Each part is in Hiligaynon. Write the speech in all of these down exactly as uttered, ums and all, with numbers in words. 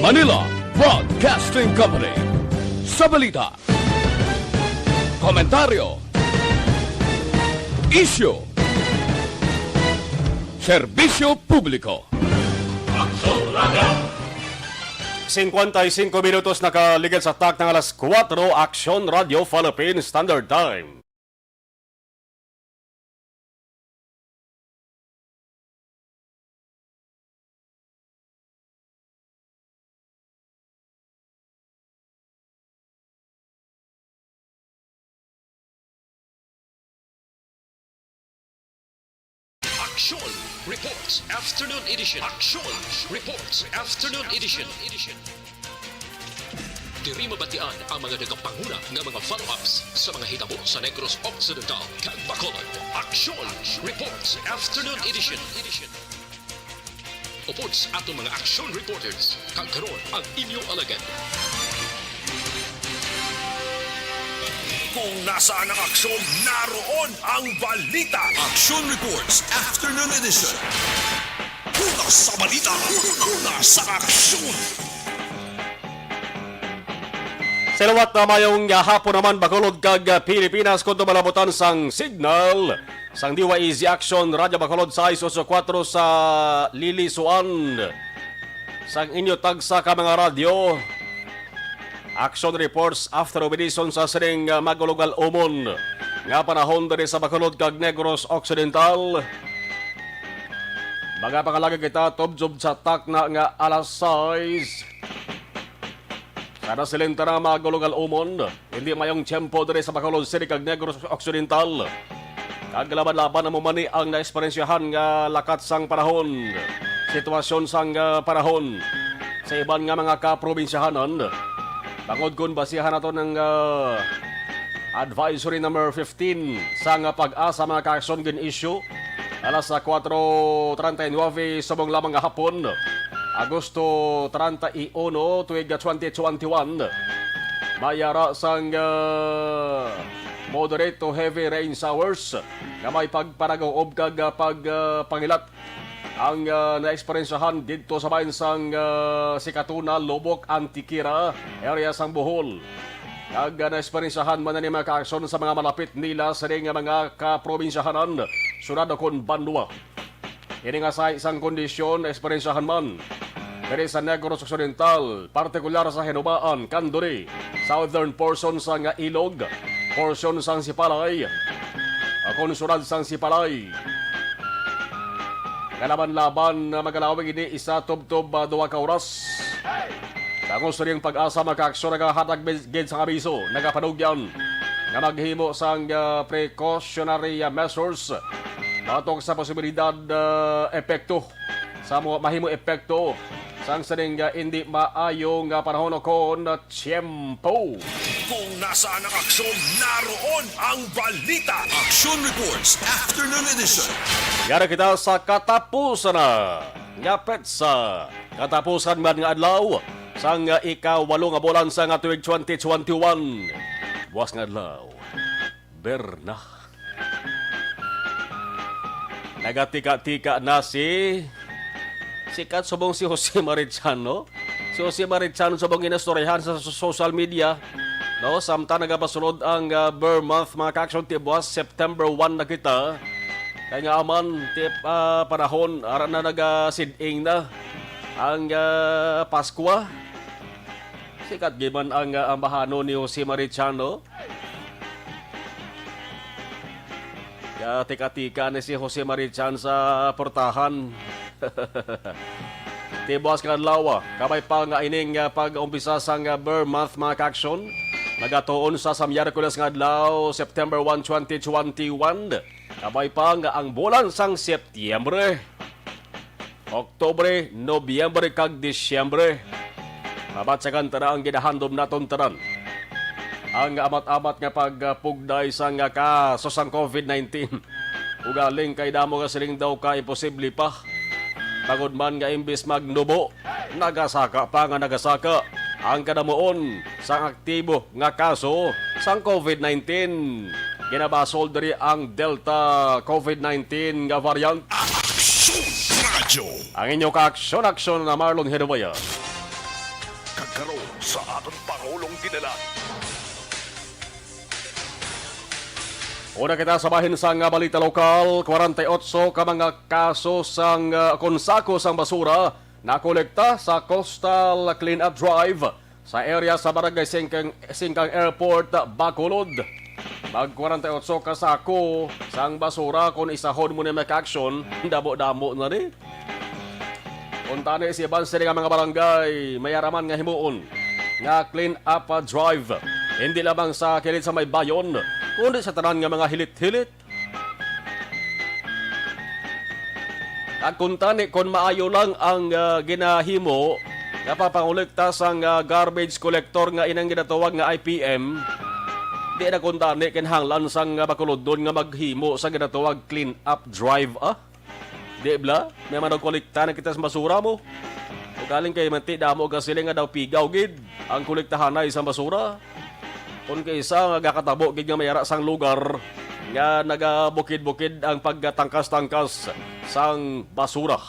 Manila Broadcasting Company. Sa balita, komentaryo, isyu, serbisyo publiko. Aksyon Radio. Cincuenta y cinco minutos nakaligid sa takna nga alas kuwatro, Aksyon Radio Philippine Standard Time. Aksyon Reports Afternoon Edition. Aksyon Reports Afternoon Edition. Diri mabatian ang mga nagapanguna nga mga follow-ups sa mga hitabo sa Negros Occidental kag Bacolod. Aksyon Reports Afternoon Edition. Upod sa aton mga action reporters, kag karon ang inyo alagad. Kung nasaan ang aksyon, naroon ang balita. Action Reports Afternoon Edition. Una sa balita, una sa aksyon. Sa liwat na mayong hapon naman, Bacolod kag Pilipinas, kung tumalabutan sang signal sang D Y E Z Action Radyo Bacolod sais ocho kuwatro sa Lilisuan. Sang inyo tagsa ka mga radyo, action reports after obedison sa sining, ah, magulugal umon nga panahon diri sa Bacolod kag Negros Occidental. Magapangalagad kita tubtob sa takna nga alas sais. Sa nasiling ta na magulugal umon, hindi mayong tiyempo diri sa Bacolod City kag Negros Occidental. Kag laban-laban amo man ni ang naeksperyensyahan nga lakat sang panahon, sitwasyon sang, ah, panahon sa iban nga mga kaprobinsyahanan. Bangod kon basihan nato ng, ah, Advisory number fifteen sang PAGASA, mga ka-aksyon, gin-issue alas kuwatro treinta y nueve subong lamang nga hapon, Agosto treinta y uno, tuig twenty twenty-one. May ara sang, ah, moderate to heavy rain showers nga may pagpanag-uob kag, ah, pag, ah, pangilat ang, ah, naeksperyensyahan didto sa bahin sang, ah, Sikatuna, Loboc, Antequera, area sang Bohol. Kag, ah, naeksperyensyahan man ni mga ka-aksyon sa mga malapit nila sini nga mga kaprobinsyahanan, syudad o kon banwa. Ini nga sa isang kondisyon, eksperyensyahan man diri sa Negros Occidental, partikular sa Hinobaan, Candoni, southern portion sang Ilog, portion sang Sipalay, o kon syudad sang Sipalay. Kalaban-laban na magalawig ini isa tubtob, ah, duha ka oras. Bangod sa iyang PAGASA, mga ka-aksyon, nagahatag gid sang abiso, nagapanugyan nga maghimo sang, ah, precautionary, ah, measures batok sa posibilidad, ah, epekto sa mo-, mahimo epekto sang sining, ah, indi maayo nga panahon o kon tiyempo. Kung nasaan ang aksyon, naroon ang balita. Action Reports Afternoon Edition. Yara kita sa katapusan na nga petsa. Katapusan man nga adlaw sang, ah, ikawalo nga bulan sa nga tuig twenty twenty-one. Buwas nga adlaw, Berna. Nagatika-tika na si, sikat subong si Jose Mariciano. Si Jose Mariciano subong ginastoryahan sa so-, social media, no? Samtang nagapasulod ang, ah, Ber Month, mga ka-aksyon, ti buwas September one na kita. Kay nga aman, ti, ah, panahon, ara na nagasid-ing na ang, ah, Paskwa. Sikat gid man ang, ah, ambahanon ni Jose Mariciano. Kaya tika-tika ni si Jose Marichan sa portahan. Ti buwas nga adlaw, ah, kabay pa nga ining, ah, pag-umpisa sang, ah, Ber Month, mga ka-aksyon, nagatuon sa, sa Miyerkules nga adlaw, September one, twenty twenty-one. Kabay pa nga ang bulan sang Setyembre, Oktubre, Nobyembre, kag Disyembre, mabatyagan ta na ang ginahandom naton tanan. Ang amat-amat nga pagpugday sang kaso sang covid nineteen. Ugaling kay damo nga siling daw ka imposible pa. Bangod man nga imbis magnubo, nagasaka pa nga nagasaka ang kadamuon sang aktibo nga kaso sang covid nineteen. Ginabasol diri ang Delta covid nineteen nga variant. Aksyon Radyo. Ang inyo ka-aksyon-aksyon na Marlon Hirubayan. Kag karon sa aton Pangulong Dinalan. Una kita sa bahin sang, ah, balita lokal, kwarenta y otso ka mga kaso sang, ah, kon sako sang basura nakolekta sa Coastal Cleanup Drive sa area sa Barangay Singkang, Singkang Airport, Bacolod. Mag kwarenta y otso ka sako sang basura kon isahon mo ni, mga ka-aksyon, damo-damo na ni. Kuntani sa iban sini nga mga barangay, may ara man nga himuon nga clean up, ah, drive, hindi lamang sa kilid sa may bayon, kundi sa tanan nga mga hilit-hilit. Kag kuntani, kon maayo lang ang, ah, ginahimo nga pagpangolekta sang, ah, garbage collector nga inang ginatawag nga I P M, di na kuntani kinahanglan sang, ah, Bacolodon nga maghimo sa ginatawag clean up drive, ah. Di bala? May managkolekta na kita sa basura mo. O galing kay manti damo ka siling nga daw pigaw gid ang kolektahanay sa basura. Kon kaisa nga gakatabo gid nga may ara sang lugar nga nagabukid-bukid ang paggatangkas-tangkas sang basura.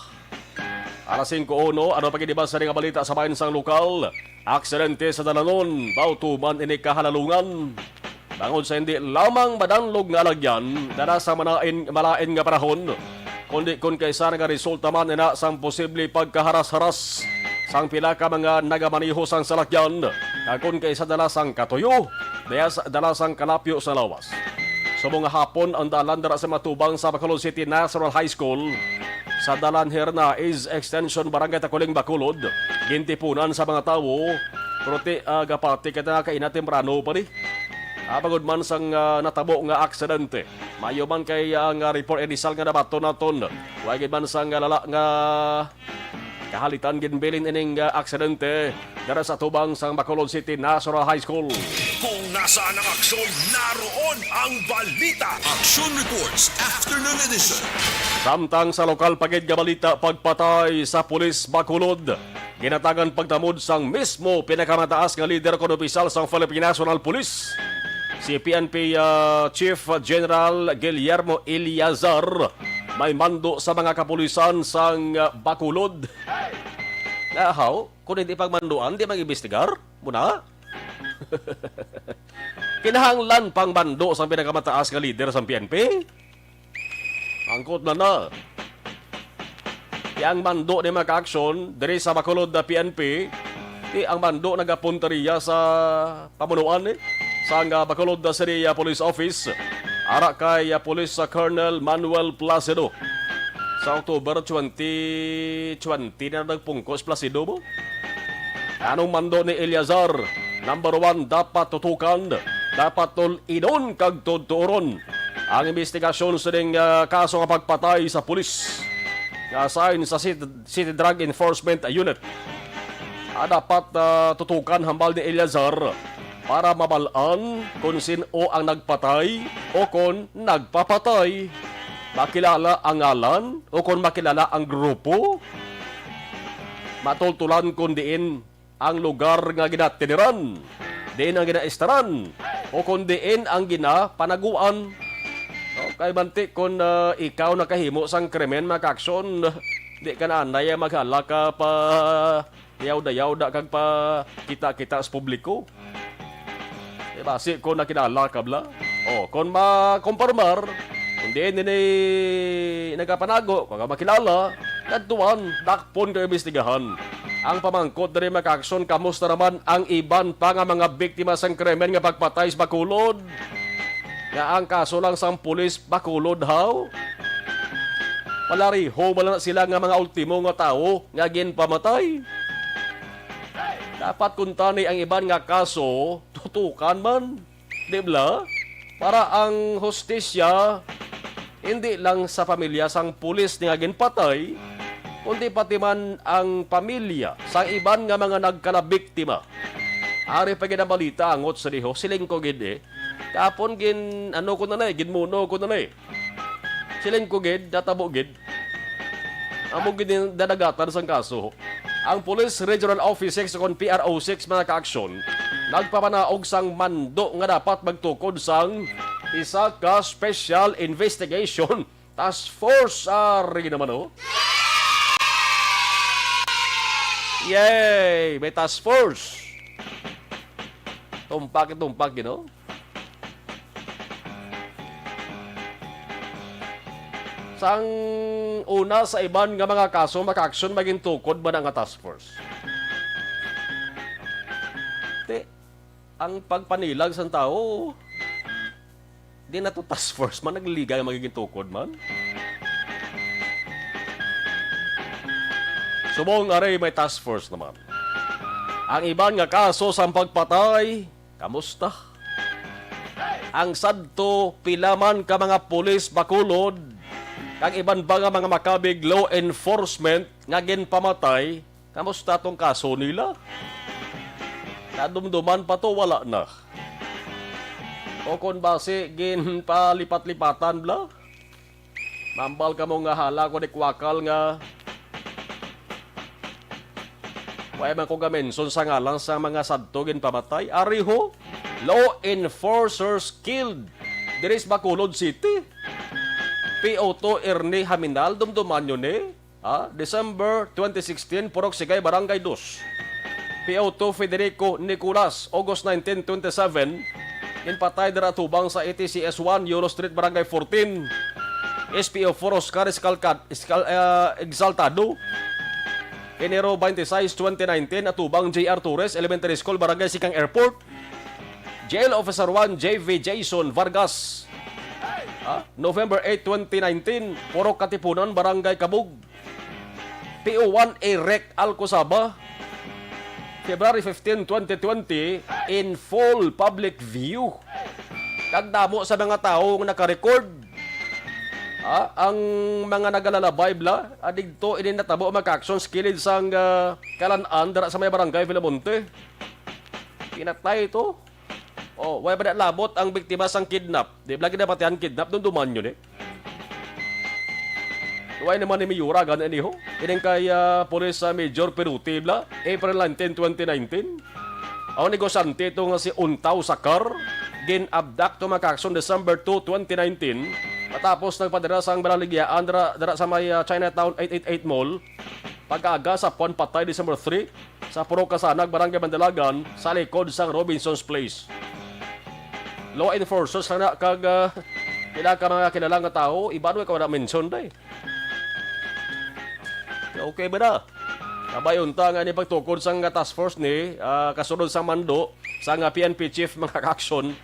Alas singko uno, ano pa gid iban sa nga balita sa bahin sang lokal? Aksidente sa dalanon, bawtuman ini kahalalungan. Bangod sa hindi lamang madanlog nga alagyan, dala sa manain, malain nga panahon, kundi kon kaisa nagaresulta man ina sang posible pagkaharas-haras sang pila ka mga nagamaneho sang salakyan, kag kon kaisa dala sang katuyo, dayas dala sang kalapyo sa lawas. Subong nga hapon ang dalan dira sa matubang sa Bacolod City National High School, sa dalan Hernaez Extension, Barangay Taculing, Bacolod, gintipunan sa mga tawo, pero ti, ah, gapati kita nga kaina temprano pa ni. Ah, bangod man sang, ah, natabo nga aksidente, mayo man kay ang, ah, report initial nga nabaton naton. Wa gid man sang, ah, lala nga kahalitan ginbilin ining, ah, aksidente dira sa tubang sang Bacolod City National High School. Kung nasaan ang aksyon, naroon ang balita. Action Reports, Afternoon Edition. Samtang sa lokal pa gid nga balita, pagpatay sa pulis Bacolod, ginatagan pagtamod sang mismo pinakamataas nga lider kon opisyal sang Philippine National Police, si P N P, ah, Chief General Guillermo Eleazar, may mando sa mga kapulisan sang, ah, Bacolod. Nga, haw, kung hindi pagmanduan, di mag-imbestigar? Muna? Kinahanglan pang mando sang pinakamataas nga lider sang P N P? Angkot na na. Di ang mando ni mga ka-aksyon diri sa Bacolod na P N P, di ang mando nagapunteriya sa pamunuan, eh, sang, ah, Bacolod City, ah, Police Office, ara kay, ah, Police, ah, Colonel Manuel Placido. Sa October twenty twenty na nagpungkos Placido mo. Anong mando ni Eleazar? Number one, dapat tutukan, dapat tul-idon kag tudturon ang investigasyon sining, ah, kaso nga pagpatay sa pulis nga assign sa City, City Drug Enforcement Unit. Ah, dapat, ah, tutukan hambal ni Eleazar para mabal-an kon sin-o ang nagpatay o kon nagpapatay. Makilala ang ngalan o kon makilala ang grupo. Matultulan kon diin ang lugar nga ginatiniran, diin ang ginaestaran, o kon diin ang ginapanaguan. No? Kay manti kon, ah, ikaw nakahimo sang krimen, mga ka-aksyon, di ka na anay maghala ka pa dayaw-dayaw da kag pa kita-kita sa publiko. Eh, basi ko nakilala ka bala. O, kon makompormar, kon diin ini nagapanago, kung ka makilala, kadtuan, dakpon kag imbestigahan. Ang pamangkot diri, mga ka-aksyon, kamusta naman ang iban pa nga mga biktima sang krimen nga pagpatay sa Bacolod? Nga ang kaso lang sang pulis Bacolod, haw? Palariho man na sila nga mga ultimo nga tawo nga ginpamatay. Dapat kuntani ang iban nga kaso, tutukan man. Di bala? Para ang hustisya, hindi lang sa pamilya sang pulis nga ginpatay, kundi pati man ang pamilya sang iban nga mga nagkalabiktima. Ari pa gid ang balita, angot sa diho, siling ko gid eh. Kapon gin, ano ko na na eh, ginmuno ko na na eh. Siling ko gid, natabo gid. Amo gid ang dadagatan sang kaso. Ang Police Regional Office six o kon P R O six, mga ka-aksyon, nagpamanaog sang mando nga dapat magtukod sang isa ka Special Investigation Task Force. Ari naman, oh. Yay! May task force. Tumpak, tumpak, you know? Sang una, sa iban nga mga kaso, maka-action, maging tukod man ang task force. Ti, ang pagpanilag sang tawo, di na to task force man, nagliga nga magiging tukod man. Subong ari may task force naman. Ang iban nga kaso sang pagpatay, kamusta? Ang sadto, pila man ka mga pulis Bacolod, kag iban pa nga mga makabig law enforcement nga ginpamatay, kamusta tong kaso nila? Nadumduman pa to, wala na. O kon basi, ginpalipat-lipatan bla? Mambal kamo nga hala ko ni Kwakal nga wala man ko ga-mention sa ngalan sa mga sadto ginpamatay. Ari ho, law enforcers killed diri sa Bacolod City. P O two Ernie Haminal, dumduman nyo ni. Ha? December twenty sixteen, Purok Sigay, Barangay Dos. P O two Federico Nicolas, August nineteen, twenty-seven, ginpatay dira atubang sa A T C S one, Yolo Street, Barangay fourteen. S P O four Oscar Escalcad-, Escal-, ah, Exaltado, Enero twenty-six, twenty nineteen, atubang J R Torres Elementary School, Barangay Sikang Airport. Jail Officer one, J V Jason Vargas. Ha? November eight, twenty nineteen, Purok Katipunan, Barangay Kabug. P O one A Rec Alcosaba, February fifteen, twenty twenty, in full public view. Kag damo sa mga tawo nga nakarecord. Ah, ang mga nagalalabay bla, ah, digto ini natabo, maka-action sa kilid sang, ah, Kalan-an dira sa may Barangay Villamonte. Pinatay ito. Oh, way ba na labot ang biktima sang kidnap? Di bala ginapatihan kidnap, dumduman yun eh. Way naman ni Miura, gana ini ho. Ining kay, ah, Police, ah, Major Peruti, bla, April nineteen, twenty nineteen. Ang negosyante ito nga si Untaw Sakar, gin-abduct to, maka-action December two, twenty nineteen. Matapos nagpadala sang balaligyaan dira, dira sa may, ah, Chinatown eight eight eight Mall. Pag-aga sa puan patay December three, sa Purok Kasanag, Barangay Mandalagan, sa likod sang Robinson's Place. Law enforcers lang na kag, ah, pila ka mga kilala nga tawo, iba ano ka wala mention day. Okay ba na? Kabay unta nga ni pagtukod sang task force ni, ah, kasunod sa mando sang, ah, P N P chief, mga ka-aksyon.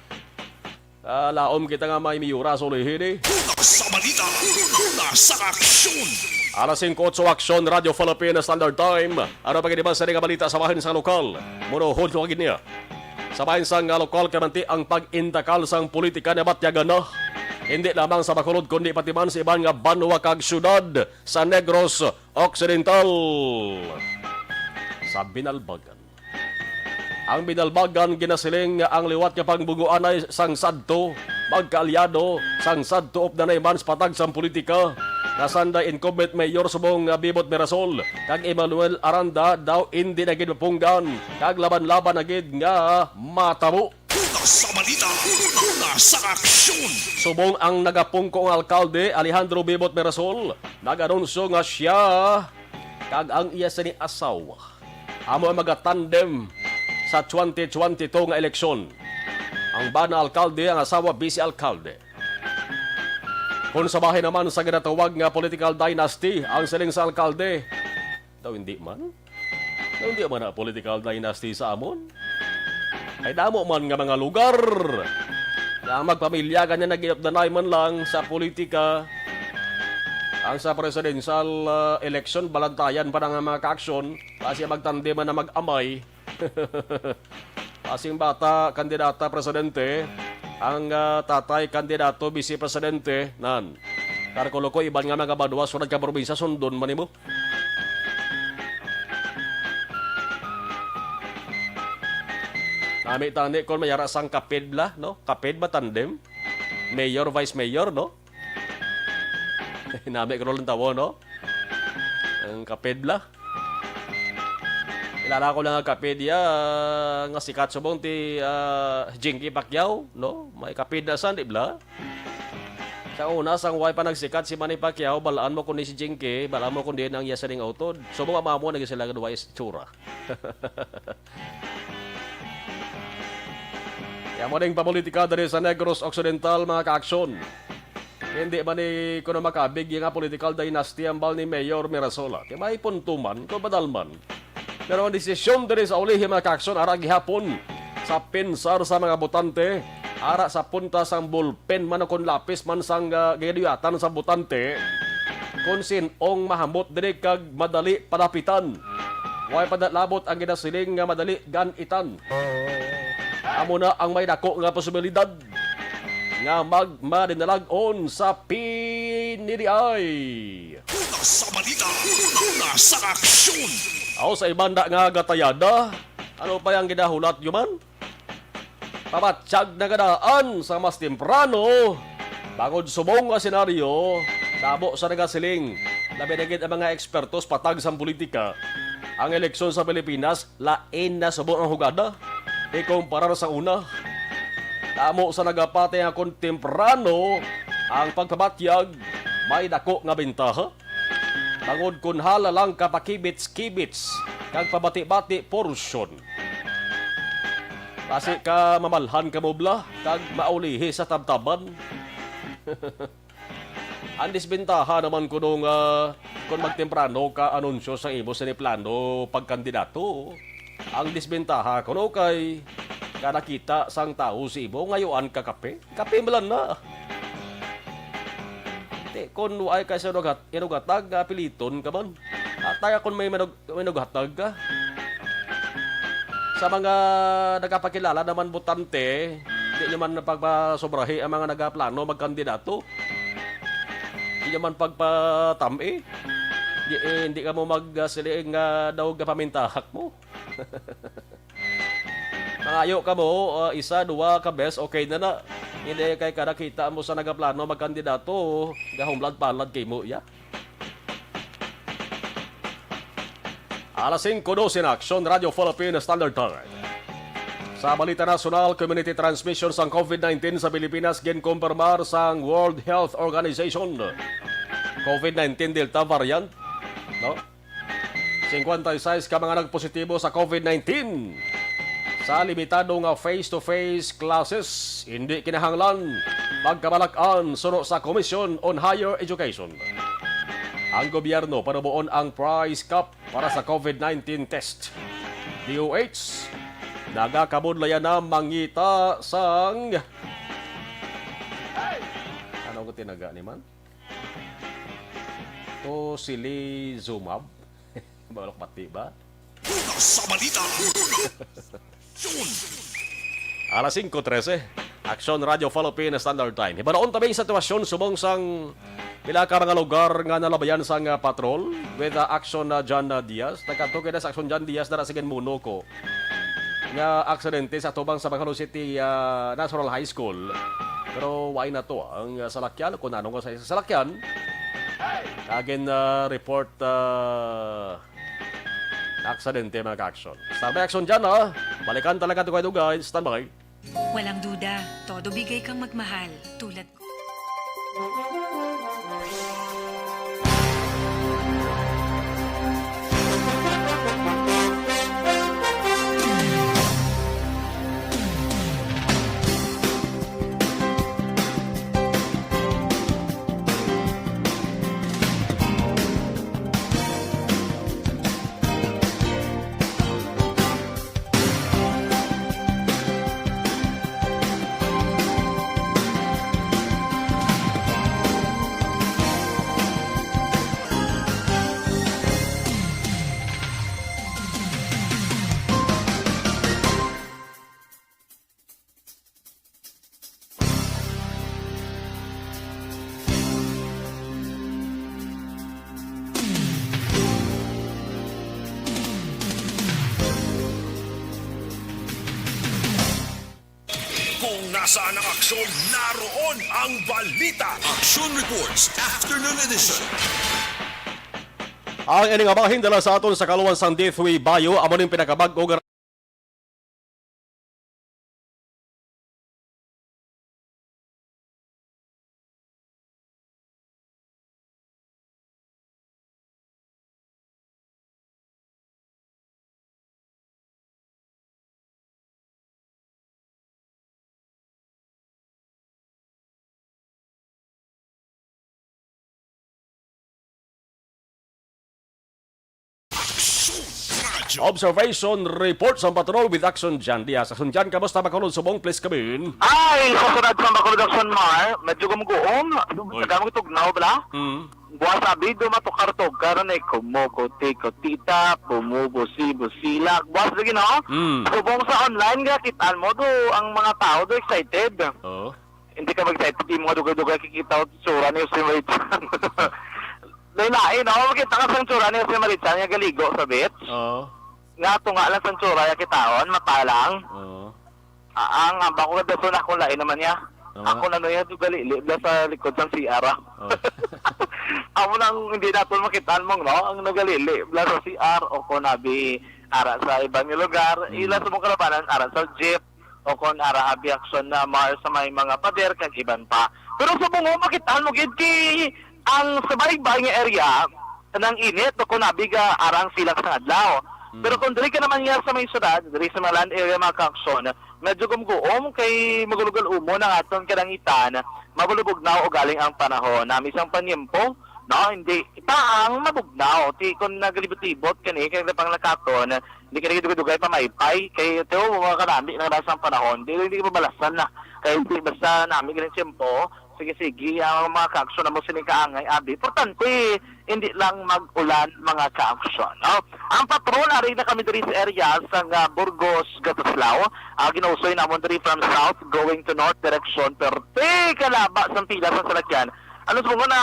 Ah, laom kita nga may Miura sa ulihi, di? Una sa balita, una sa aksyon. Alas singko otso, Aksyon, Radyo Philippine Standard Time. Ano pa gid ba sa nga balita sa bahin sa lokal? Munuhod ko gid niya. Sa bahin sa nga lokal, kamanti ang pag-intakal sang politika na batyagan na. Hindi lamang sa Bacolod, kundi pati man sa iban nga banwa kag syudad sa Negros Occidental. Sa Binalbagan. Ang Binalbagan ginasiling nga ang liwat nga pangbuguanay sang sadto, magkaalyado sang sadto updanay man sa patag sang politika, nga sanday incumbent mayor subong nga Bebot Mirasol kag Emmanuel Aranda daw indi na gid mapunggan kag laban-laban na gid nga matabo. Una sa balita, una sa aksyon. Subong ang nagapungko nga alkalde, Alejandro Bebot Mirasol, nag-anunsyo nga siya kag ang iya sini asawa amo ang magatandem sa twenty twenty-two nga eleksyon. Ang bana alkalde, ang asawa vice alkalde. Kung sa bahin naman sa ginatawag nga political dynasty, ang siling sa alkalde, daw hindi man. Daw hindi man na political dynasty sa amon. Ay damo man nga mga lugar nga ang magpamilya gani nag-inupdanay man lang sa politika. Ang sa presidential, ah, election, balantayan pa na nga mga ka-aksyon, kasi magtandem na mag-amay. Asing bata, kandidata presidente, ang, ah, tatay kandidato vice presidente, nan. Karkulo ko, iban nga mga banwa, sulod ka probinsya, sundon man nimo. Nami tani kon mayara sang kapid la, no? Kapid ba tandem? Mayor, vice mayor, no? Nami ko lang tawo, no? Ang kapid la. Kilala ko lang ang kapid ya, nga sikat subong ti, ah, Jinky Pacquiao, no? May kapid na san, di bala? Sa una, sang way pa nagsikat si Manny Pacquiao, balaan mo kung ni si Jinky, balaan mo kung diin ang iya sining utod. So, mga mamo na sila nga duwa is tsura. Kaya mo ding papolitika diri sa Negros Occidental, mga kaaksyon. Hindi man ni kuno makabig nga political dynasty ang bal ni Mayor Mirasola. Kaya may punto man, kung badal man. Pero ang desisyon diri sa ulihi, mga kaaksyon, ara gihapon sa pensar sa mga botante, ara sa punta sang ballpen man o kon lapis man sang, ah, ginaduyatan sa botante, kung sin-ong mahamot diri kag madali palapitan. Way pa labot ang ginasiling nga madali gan-itan. Amo na ang may dako nga posibilidad nga magmadinalag-on sa P N D I. Una sa balita, una sa aksyon. Aw, sa ibanda nga gatayada, ano pa ang ginahulat, Yuman? Pamatsyag na gadaan sa mas temprano, bangod subong nga senaryo, damo sa nagasiling, labi na gid ang mga ekspertos patag sang politika. Ang eleksyon sa Pilipinas, lain na subong ang hugada, ikumparar sa una. Damo sa nagapati nga kon temprano ang pagpabatyag, may dako nga bentaha. Bangod kon hala lang ka pakibits-kibits kag pabati-bati porsyon. Basi ka mamalhan ka mobla kag maulihi sa tabtaban. Ang disbentaha naman kuno nga kung magtemprano ka anunsyo sa imo sini plano pagkandidato. Ang disbentaha kuno kay kada kita sang tawo sa imo, ngayuan ka kape. Kape man lang na. Ti, kun waay ka sa inugat-, inugatag, ah, piliton ka man. Atay akon may manug-, may inugatag ka. Sa mga nagapakilala naman botante, di nyo man pagpasobrahi ang mga nagaplano magkandidato. Di nyo man pagpatam-i. Di, eh, hindi ka mo mag, ah, siling nga daw gapamintahak mo. Mangayo ka mo, ah, isa, duwa ka bes, okay na na. Hindi kay kada kita mo sa nagaplano magkandidato, gahumlad-palad kay mo, ya. Alas singko dose na, Aksyon Radyo Philippine Standard Time. Sa balita nasyonal, community transmission sang covid nineteen sa Pilipinas ginkumpirmar sang World Health Organization. covid nineteen Delta variant, no? Singkwenta y seis ka mga nagpositibo sa covid nineteen. Sa limitado nga face-to-face classes, hindi kinahanglan magkabalak-an suno sa Commission on Higher Education. Ang gobyerno panuboon ang price cap para sa covid nineteen test. D O H, nagakabudlayan na mangita sang, ano ko tinaga ni man? Tocilizumab? Balak pati ba? Una sa balita. Yun. Alas singko trese. Aksyon Radyo Philippine Standard Time. Hibanaon ta bing sitwasyon subong sang pila ka mga lugar nga nalabayan sang, ah, patrol with, ah, Aksyon, ah, John, ah, Diaz. Nagkadto kita sa Aksyon John Diaz dara sa Ginmuno ko nga aksidente sa tubang sa Bangkalo City, ah, National High School. Pero why na to ang, ah, salakyan? Kung ano nga sa salakyan, agin, ah, report, ah, aksidente, mga ka-aksyon. Standby aksyon dyan, ha? Balikan talaga ito kayo, guys. Standby. Walang duda, todo bigay kang magmahal, tulad ko. Kung nasaan ang aksyon, naroon ang balita. Action Reports, Afternoon Edition. Ang ining abahin dala sa aton sa kaluwan sang D three Bayo, amo ning pinakabag-o nga Observation report sa Patrol with Action Jan Diaz. Action Jan, kamusta Bacolod subong? Please come in. Ay, sa sunod sa Bacolod, Action Mar, medyo gumuguom. Oy. Sa gamang tugnaw, bala? Mm. Buwas abi do matukar-tukar na eh, kumukuti-kutita, pumubusi-busilak. Buwas lagi, no? Mm. Subong sa online, ga, kitaan mo do, ang mga tao do excited. Oh. Hindi ka mag-excited, di mo nga dugay-dugay kikita o tsura ni Jose Marichan. Lain-lain, no? Makita ka sa tsura ni Jose Marichan nga galigo sa beach. Oh. Nga tunga lang sa tsura, ya kitaon, mata lang. Oh. Ah, ang ambak ko, dason ako lain naman niya. Tama. Ako na niya, do galili, bla sa likod sang C R, ah. Oh. Amo nang hindi naton makitaan mong, no? Ang nagalili, bla sa C R, o kung nabi, ara sa ibang lugar, mm, ila sa mong kalabanan, ara sa jeep, o kung ara abi action na mar sa may mga pader, kag iban pa. Pero sa bungo, makitaan mo gid kay ang sa baybay nga area, nang init, o kung nabi ga arang silak sa adlaw. Mm. Pero kung diri ka naman niya sa may syudad, diri sa mga land area, mga ka-action, medyo gumguom kay magulugal umon ang aton kalangitan, mabulubog na ugaling ang panahon. Nami sang panyempo, no, hindi, ita ang mabugnaw. Ti, kung naglibot-libot kani, kay pang lakaton, hindi ka dugay-dugay pa maipay, kay ito, mga kanami, nang nasa ang panahon, di, hindi mabalasan na. Kay hindi basta nami ganing tiyempo, sige-sige, ang mga ka-action na mo sining kaangay, abi. Importante, hindi lang mag-ulan, mga ka-action, no? Ang patrol, ari na kami diri sa area sa nga Burgos, Gatuslao. Ah, ginuusoy namon diri from south, going to north direction, pero te, kalaba sang pila sang salakyan. Ano sa mga na,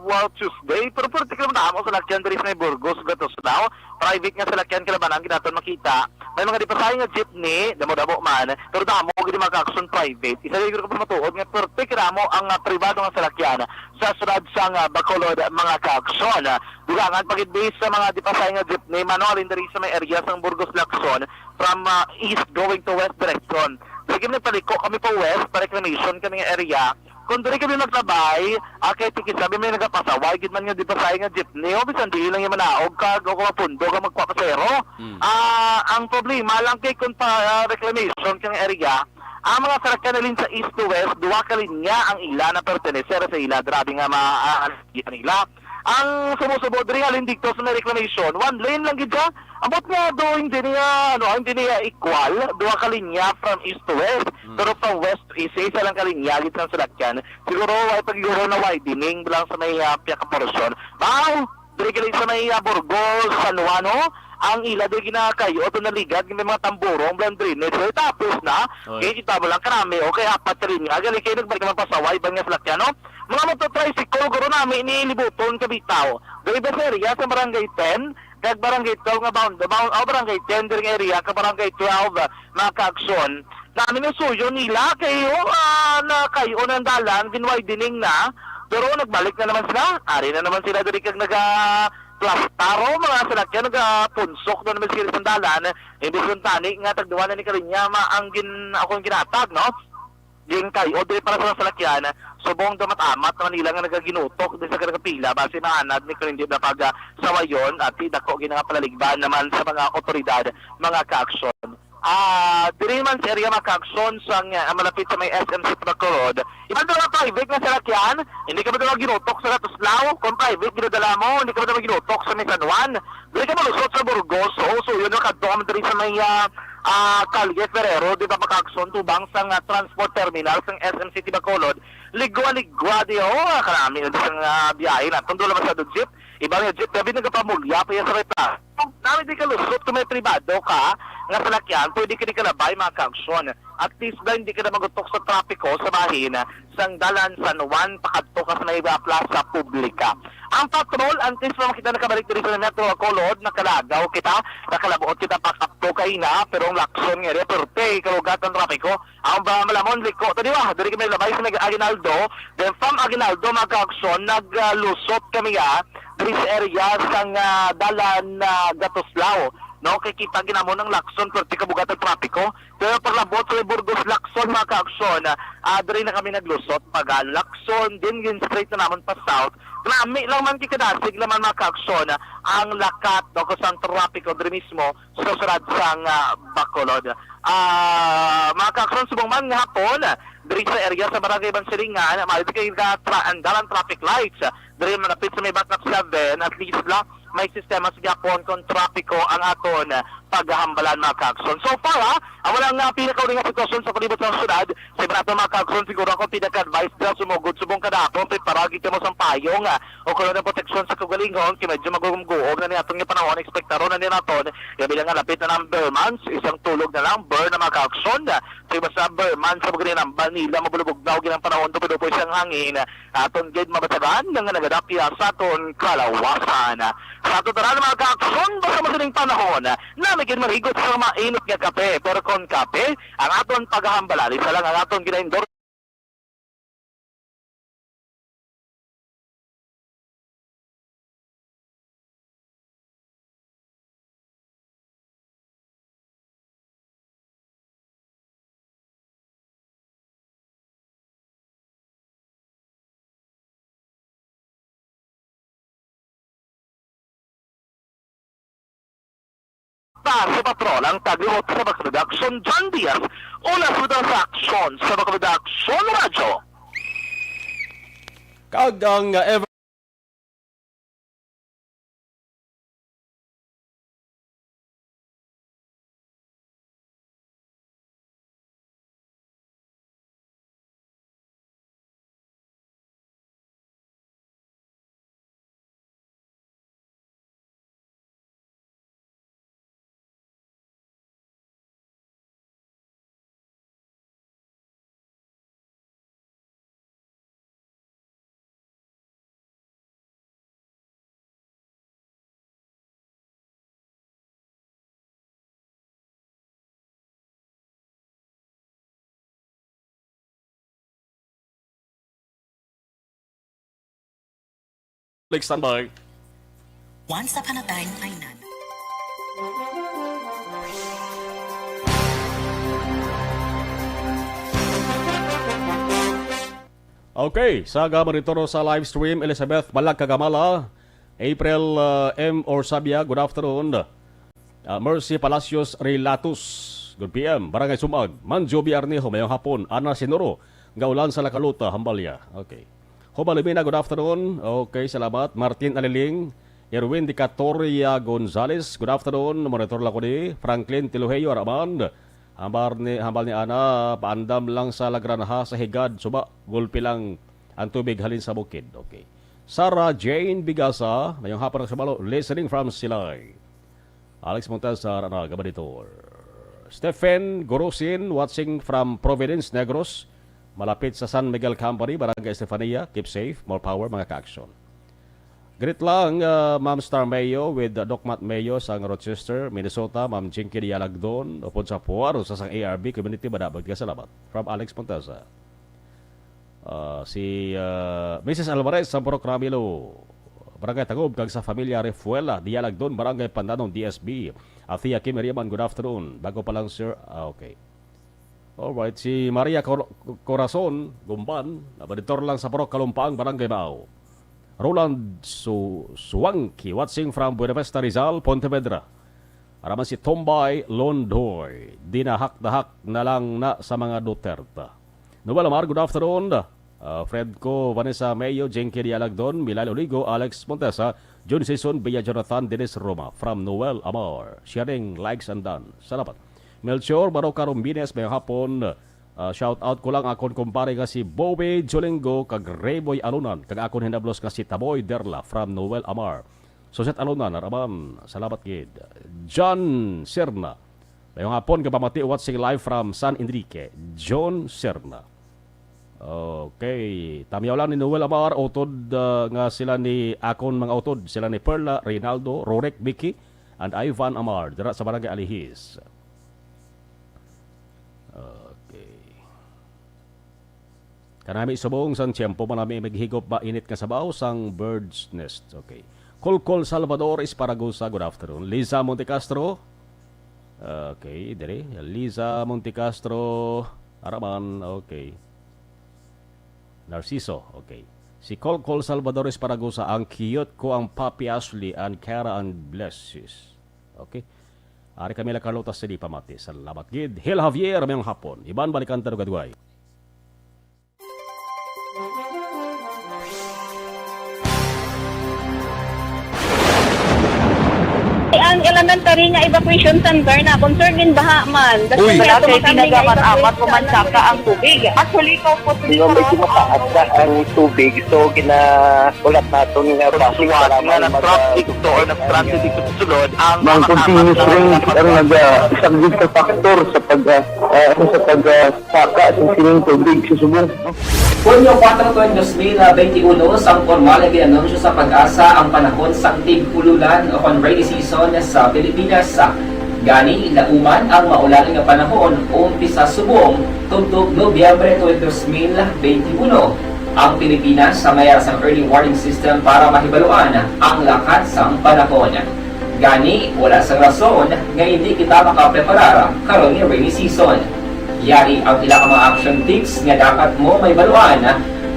well, Tuesday, pero pwerte ka naman ang salakyan diri sa may Burgos, Gatuslao. Private nga salakyan, kalabanan, ginaton makita. May mga dipasahe nga jeepney, damo-damo man, pero damo gid mga ka-action private. Isa gid ko matuod nga pwerte ka namo ang, ah, pribado nga salakyan sa syudad sang, ah, Bacolod, mga ka-action. Dugangan pa gid, based sa mga dipasahe nga jeepney, manualin diri sa may area sang Burgos, Lacson, from, ah, east going to west direction. Sige, nagpaliko kami pa west, pa reclamation kami nga area. Kung diri kami maglabay, ah, kay tikis sabi may nagapasaway, gid man nga dipasahe nga jeepney, o bisan di lang yung manaog kag o kung mapundo ka magpapasero. Mm. Ah, ang problema lang kay kung pa, ah, reclamation kang area, ang mga salakyan nalin sa east to west, duha ka linya ang ila na pertenecer sa ila. Grabe nga ma-, ah, ano, kita nila. Ang sumusubo diri halin dito sa may reclamation, one lane lang gid siya. Ambot nga do, hindi niya, ano, hindi niya equal, duha ka linya from east to west, Mm. pero from west to east, isa lang ka linya gid sa salakyan. Siguro, ay pag siguro na widening lang sa may, ah, piyaka portion. Mao, diri gali sa may, ah, Burgos, San Juan, oh, ang ila di ginakayo, ito naligad, may mga tamburong, blan drainage, so, tapos na, Oy. Kaya kita mo lang, karami, okay, apat ka linya, gali kayo nagbalik naman pasaway, ba nga salakyan, no? Mga mototricycle, guro nami ni Libuton, Kabitaw. Diri ba sa area sa Barangay ten? Kag Barangay twelve nga bound, bound, oh, Barangay ten, diri nga area, ka Barangay twelve, ah, mga ka-action. Nami nga suyo nila, kay, oh, ah, nakayo ng dalan, ginwidening na. Pero nagbalik na naman sila. Ari na naman sila diri kag naga plastaro, mga salakyan, nagapunsok na naman sila sa dalan. Imbis ng tani nga tagduwa na ni kalinya, ma, ang gin, akong ginatag, no? Gin kayo, dili para sa salakyan, subong damat-amat naman nila nga nagaginutok din sa nagapila, base maanad ni Kuya hindi na pag, ah, sawayon at di dako gid nga palaligban naman sa mga otoridad, mga ka-action. Ah, diri man sa area, mga ka-action, sa nga, ah, malapit sa may S M City Bacolod. Iban doon ang private nga salakyan, hindi ka ba doon ginutok sa Katuslaw? Kung private, ginadala mo, hindi ka ba doon ginutok sa may San Juan? Diri ka malusot sa Burgos, so, so yun yung kadto ka man diri sa may, ah, ah, Kalye Ferrero, di ba, mga ka-action, tubang sa nga transport terminal sa S M City Bacolod, ligwa-ligwa di, oh, ah, karami na sa nga biyahe na. Tundo naman sa jeep, iba nga jeep, gabi nagapamulya pa yan sa may plaza. Nami di kalusot kung may pribado ka, nga salakyan, pwede ka di kalabay, mga ka-action. At least ba hindi ka na magutok sa trapiko sa bahin sang dalan San Juan pakadto ka sa may plaza publika. Ang patrol, antes pa makita nakabalik diri sa Metro Bacolod, nakalagaw kita, nakalabuot kita pakadto kay na, pero ang Lacson nga area, perte, kalugat ang trapiko. Ang ba malamon, liko, to di ba? Diri kami labay sa nag Aguinaldo, then from Aguinaldo, mga ka-action, naglusot kami, ah, diri sa area sang, ah, dalan, ah, Gatuslao, no? Kay kita ginamo ng Lacson, perte kabugat ang trapiko. Pero paglabot sa Burgos, Lacson, mga ka-action, ah, diri na kami naglusot, pag, ah, Lacson, din gin straight na namon pa south. Nami lang man kikadasig naman, mga ka-action, ang lakat, no, kung saan trapiko diri mismo sa syudad sang, ah, Bacolod. Ah, mga ka-action, subong man nga hapon, diri sa area sa Barangay Bansilingan, maaari kay ka tra-, ang dalan traffic lights, diri malapit sa may Batnap seven, at least lang, may sistema sa gihapon kon trapiko ang aton paghambalan, mga kaagsoon. So far, ha, amo lang nga pinakauling nga sitwasyon sa palibot sa syudad. Sa iban naton, mga kaagsoon, siguro ako pinaka-advice dira, sumugod subong kada hapon, prepara gid kamo sang payong, ah, o kuno ang proteksyon sa kaugalingon, kay medyo magugumguom na ni aton nga panahon, ekspektaron na ni naton nga bilang nga lapit na ang Ber months, isang tulog na lang, Ber na, mga kaagsoon. Sa iban sa Ber months, sa mga ginambal nila, mabulubog na og ilang panahon, tupidupoy sang hangin, aton gid mabasagan nga nagadapya sa aton kalawasan. Sa aton tanan, mga kaagsoon, basta mo sining panahon, nami gid manhigot sa mainit nga kape, pero kon kape ang aton paghambalan, isa lang ang aton gina-endorse. Para sa Patrol, ang tagluhod sa Baka Production, John Diaz, una sa Butang sa Aksyon, sa Baka Production Radyo. Kag ang, uh, ever Like standby. Once upon a time, ay nan. Okay, sa gamonitor sa live stream, Elizabeth Balagkagamala, April, uh, M. Orsabia, good afternoon. Uh, Mercy Palacios Relatus, good P M. Barangay Sumag, Manjo B. Arnejo, mayong hapon. Ana Sinuro, nga ulan sa Lakaluta, Hambalya. Okay. Hoba Lumina, good afternoon. Okay, salamat. Martin Aliling, Erwin Dicatoria Gonzales, good afternoon. Monitor lang ko ni Franklin Tiluheyo Araman. Hambal ni, hambal ni Ana, paandam lang sa Lagranha sa Higad, suba, gulpi lang ang tubig halin sa bukid. Okay. Sarah Jane Bigasa, mayong hapon, Kasumalo, listening from Silay. Alex Montesar, ano, Gabaditor. Stephen Gurusin, watching from Providence, Negros, malapit sa San Miguel Company, Barangay Estefania. Keep safe, more power, mga ka-action. Greet lang, uh, Ma'am Star Mayo with, uh, Doc Matt Mayo sang Rochester, Minnesota, Ma'am Jinky Dialagdon, upod sa Puaro sa sang A R B Community, madabag nga salamat. From Alex Montesa. Uh, si, uh, Missus Alvarez sa Purok Ramilo, Barangay Tagob, kag sa Familia Refuela Dialagdon, Barangay Pandanon, D S B. Athea Kim Iriaman, good afternoon. Bago pa lang, sir. Ah, okay. Alright, si Maria Cor-, Corazon Gumban, nabaditor lang sa Purok Kalumpang, Barangay Bao. Roland Su-, Suwangki, watching from Buenavista, Rizal, Pontevedra. Araman si Tombay Londoy, dinahak-dahak na lang na sa mga Duterte. Noel Amar, good afternoon. Uh, Fredco, Vanessa Mayo, Jinky Dialagdon, Milal Oligo, Alex Montesa, Jun Sison, Bea Jonathan, Dennis Roma, from Noel Amar. Sharing, likes, and done. Salamat. Melchor Baroca Rombines, mayong hapon. Ah, shout out ko lang akon kumpare nga si Bowie Jolingo kag Rayboy Alunan kag akon hinablos nga si Taboy Derla from Noel Amar. Suset Alunan, Araman, salamat gid. John Serna. Mayong hapon, kapamati, watching live from San Enrique. John Serna. Okay. Tamyaw lang ni Noel Amar, utod, ah, nga sila ni akon mga utod, sila ni Perla, Reynaldo, Rorek, Vicky, and Ivan Amar, dira sa Barangay Alihis. Okay. Kanami subong sang tiyempo, manami maghigop ba init nga sabaw sang bird's nest. Okay. Kolkol Salvador Esparagosa, good afternoon. Liza Montecastro. Okay, diri. Liza Montecastro Araman, okay. Narciso, okay. Si Kolkol Salvador Esparagosa, ang cute ko ang Papi Ashley and Kara and Blesses. Okay. Ari kami la Carlota sa di pamati. Salamat gid. Hil Javier, mayong hapon. Iban balikan ta dugay-dugay. Ang elementary nga evacuation center na concern gid baha man. That's Uy. Why Wala ato kay kami nga tinaga man, evacuate amat sa man saka ang tubig. Actually, ikaw po, Di ba, medyo mataas na ang tubig, so ginahulat naton nga traffic para nga mag- nag-traffic to or nag-transit dito sa sulod ang Mang mga continuous apat na rain ang naga-, isang big factor sa pag, ah, ah, ano, sa pag, ah, saka sa sining tubig sa subong. Hunyo kuwatro, tuig dos mil benti uno, sang pormal nga gin-anunsyo sa PAGASA ang panahon sang tig-ululan o kon rainy season sa Pilipinas. Gani, lauman ang maulan nga panahon umpisa subong tubtob Nobyembre tuig dos mil benti uno. Ang Pilipinas sa may ara sang early warning system para mahibaluan ang lakat sang panahon. Gani, wala sang rason nga hindi kita makapreparar karon nga rainy season. Yari ang pila ka mga action tips nga dapat mo mahibaluan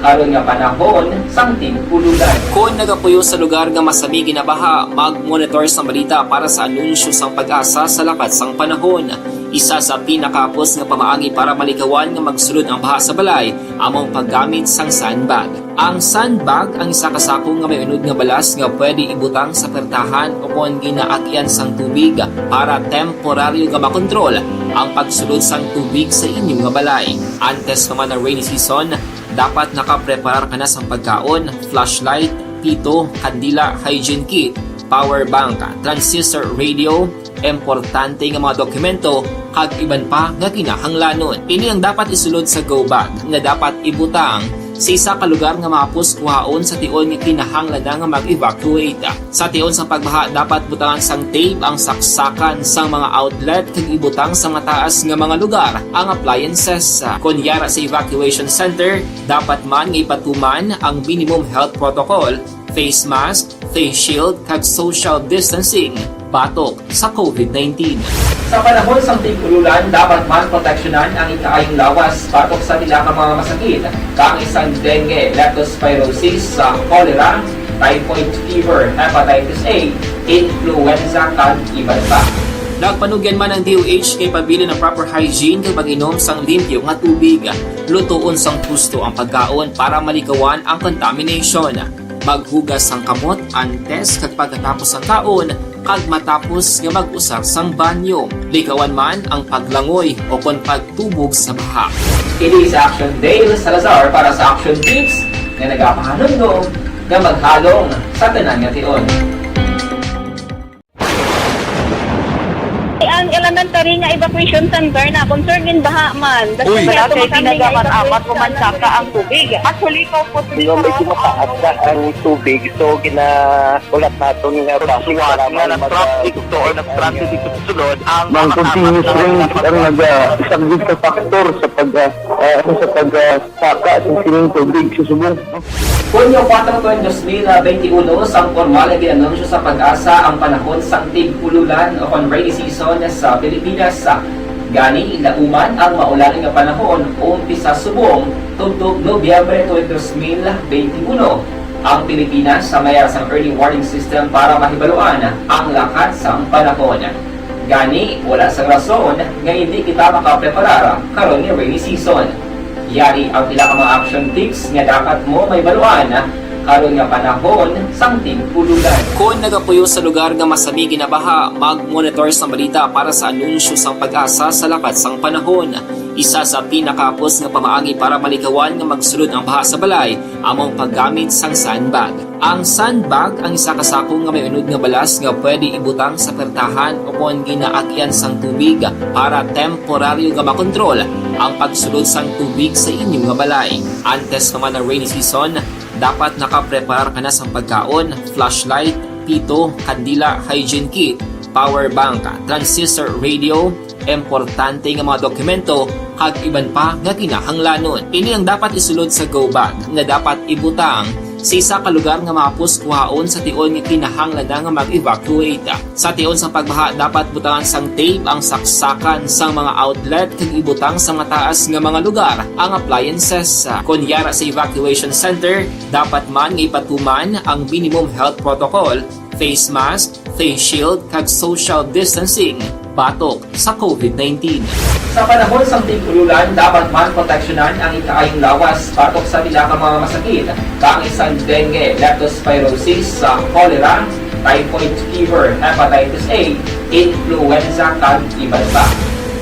karon nga panahon sang tig-ululan. Kon nagapuyo sa lugar nga masami ginabaha, mag-monitor sa balita para sa anunsyo sang PAGASA sa lakat sang panahon. Isa sa pinakahapos nga pamaagi para malikawan nga magsulod ang baha sa balay amo ang paggamit sang sandbag. Ang sandbag ang isa ka sako nga may unod nga balas nga pwede ibutang sa pertahan o kon ginaagyan sang tubig para temporaryo nga makontrol ang pagsulod sang tubig sa inyo nga balay. Antes pa man ang rainy season, dapat nakapreparar ka na sang pagkaon, flashlight, pito, kandila, hygiene kit, power bank, transistor radio, importante nga mga dokumento, kag iban pa nga kinahanglanon. Ini ang dapat isulod sa go bag nga dapat ibutang sa isa ka lugar nga mahapos kuhaon sa tion nga kinahanglan na nga mag-evacuate. Sa tion sang pagbaha, dapat butangan sang tape ang saksakan sang mga outlet kag ibutang sa mataas nga mga lugar ang appliances. Kon yara sa evacuation center, dapat man nga ipatuman ang minimum health protocol, face mask, face shield, kag social distancing batok sa COVID nineteen. Sa panahon sang tig-ululan, dapat man proteksyonan ang ikaayong lawas batok sa pila ka mga masakit, kaangay sang dengue, leptospirosis, sa cholera, typhoid fever, hepatitis A, influenza, kag iban pa. Nagpanugyan man ang D O H nga ipabilin ang proper hygiene kag pag-inom sang limpyo nga tubig. Lutoon sang husto ang pagkaon para malikawan ang contamination. Maghugas sang kamot antes kag pagkatapos sang kaon kag matapos nga mag-usar sang banyo. Likawan man ang paglangoy o kon pagtubog sa baha. Ini si Action Dale Salazar para sa Action Tips nga nagapahanumdom nga maghalong sa tanan nga tion. Ang elementary nga evacuation center na concern gid baha man. That's Uy. Why Wala ato kay kami nga tinaga man, evacuate amat sa mo man saka ang tubig. Actually, ikaw po, Di ba, medyo mataas na ang tubig, so ginahulat naton nga traffic para nga mag- nag-traffic to or nag-transit dito sa sulod ang Mang mga continuous apat na rain ang nag-, isang big factor sa pag, ah, ah, sa pag, ah, saka sa sining tubig sa subong. Hunyo kuwatro, tuig dos mil benti uno, sang pormal nga gin-anunsyo sa PAGASA ang panahon sang tig-ululan o kon rainy season sa Pilipinas. Gani, lauman ang maulan nga panahon umpisa subong tubtob Nobyembre tuig dos mil benti uno. Ang Pilipinas sa may ara sang early warning system para mahibaluan ang lakat sang panahon. Gani, wala sang rason nga hindi kita makapreparar karon nga rainy season. Yari ang pila ka mga action tips nga dapat mo mahibaluan karon nga panahon sang tig-ululan. Kon nagapuyo sa lugar nga masami ginabaha, mag-monitor sa balita para sa anunsyo sang PAGASA sa lakat sang panahon. Isa sa pinakahapos nga pamaagi para malikawan nga magsulod ang baha sa balay amo ang paggamit sang sandbag. Ang sandbag ang isa ka sako nga may unod nga balas nga pwede ibutang sa pertahan o kon ginaagyan sang tubig para temporaryo nga makontrol ang pagsulod sang tubig sa inyo nga balay. Antes pa man ang rainy season, dapat nakapreparar ka na sang pagkaon, flashlight, pito, kandila, hygiene kit, power bank, transistor radio, importante nga mga dokumento, kag iban pa nga kinahanglanon. Ini ang dapat isulod sa go bag nga dapat ibutang sa isa ka lugar nga mahapos kuhaon sa tion nga kinahanglan na nga mag-evacuate. Sa tion sang pagbaha, dapat butangan sang tape ang saksakan sang mga outlet kag ibutang sa mataas nga mga lugar ang appliances. Kon yara sa evacuation center, dapat man nga ipatuman ang minimum health protocol, face mask, face shield, kag social distancing batok sa COVID nineteen. Sa panahon sang tig-ululan, dapat man proteksyonan ang ikaayong lawas batok sa pila ka mga masakit, kaangay sang dengue, leptospirosis, sa cholera, typhoid fever, hepatitis A, influenza, kag iban pa.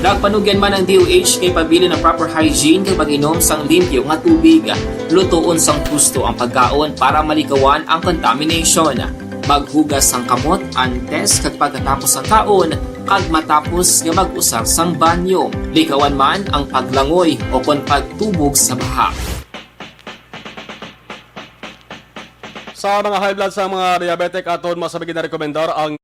Nagpanugyan man ang D O H kay pabilin ang proper hygiene kag pag-inom sang limpyo nga tubig. Lutoon sang husto ang pagkaon para malikawan ang contamination. Maghugas sang kamot antes kag pagkatapos sang kaon kag matapos nga mag-usar sang banyo. Likawan man ang paglangoy o kon pagtubog sa baha. Sa mga high blood, sa mga diabetic, aton mas ginarekomendar ang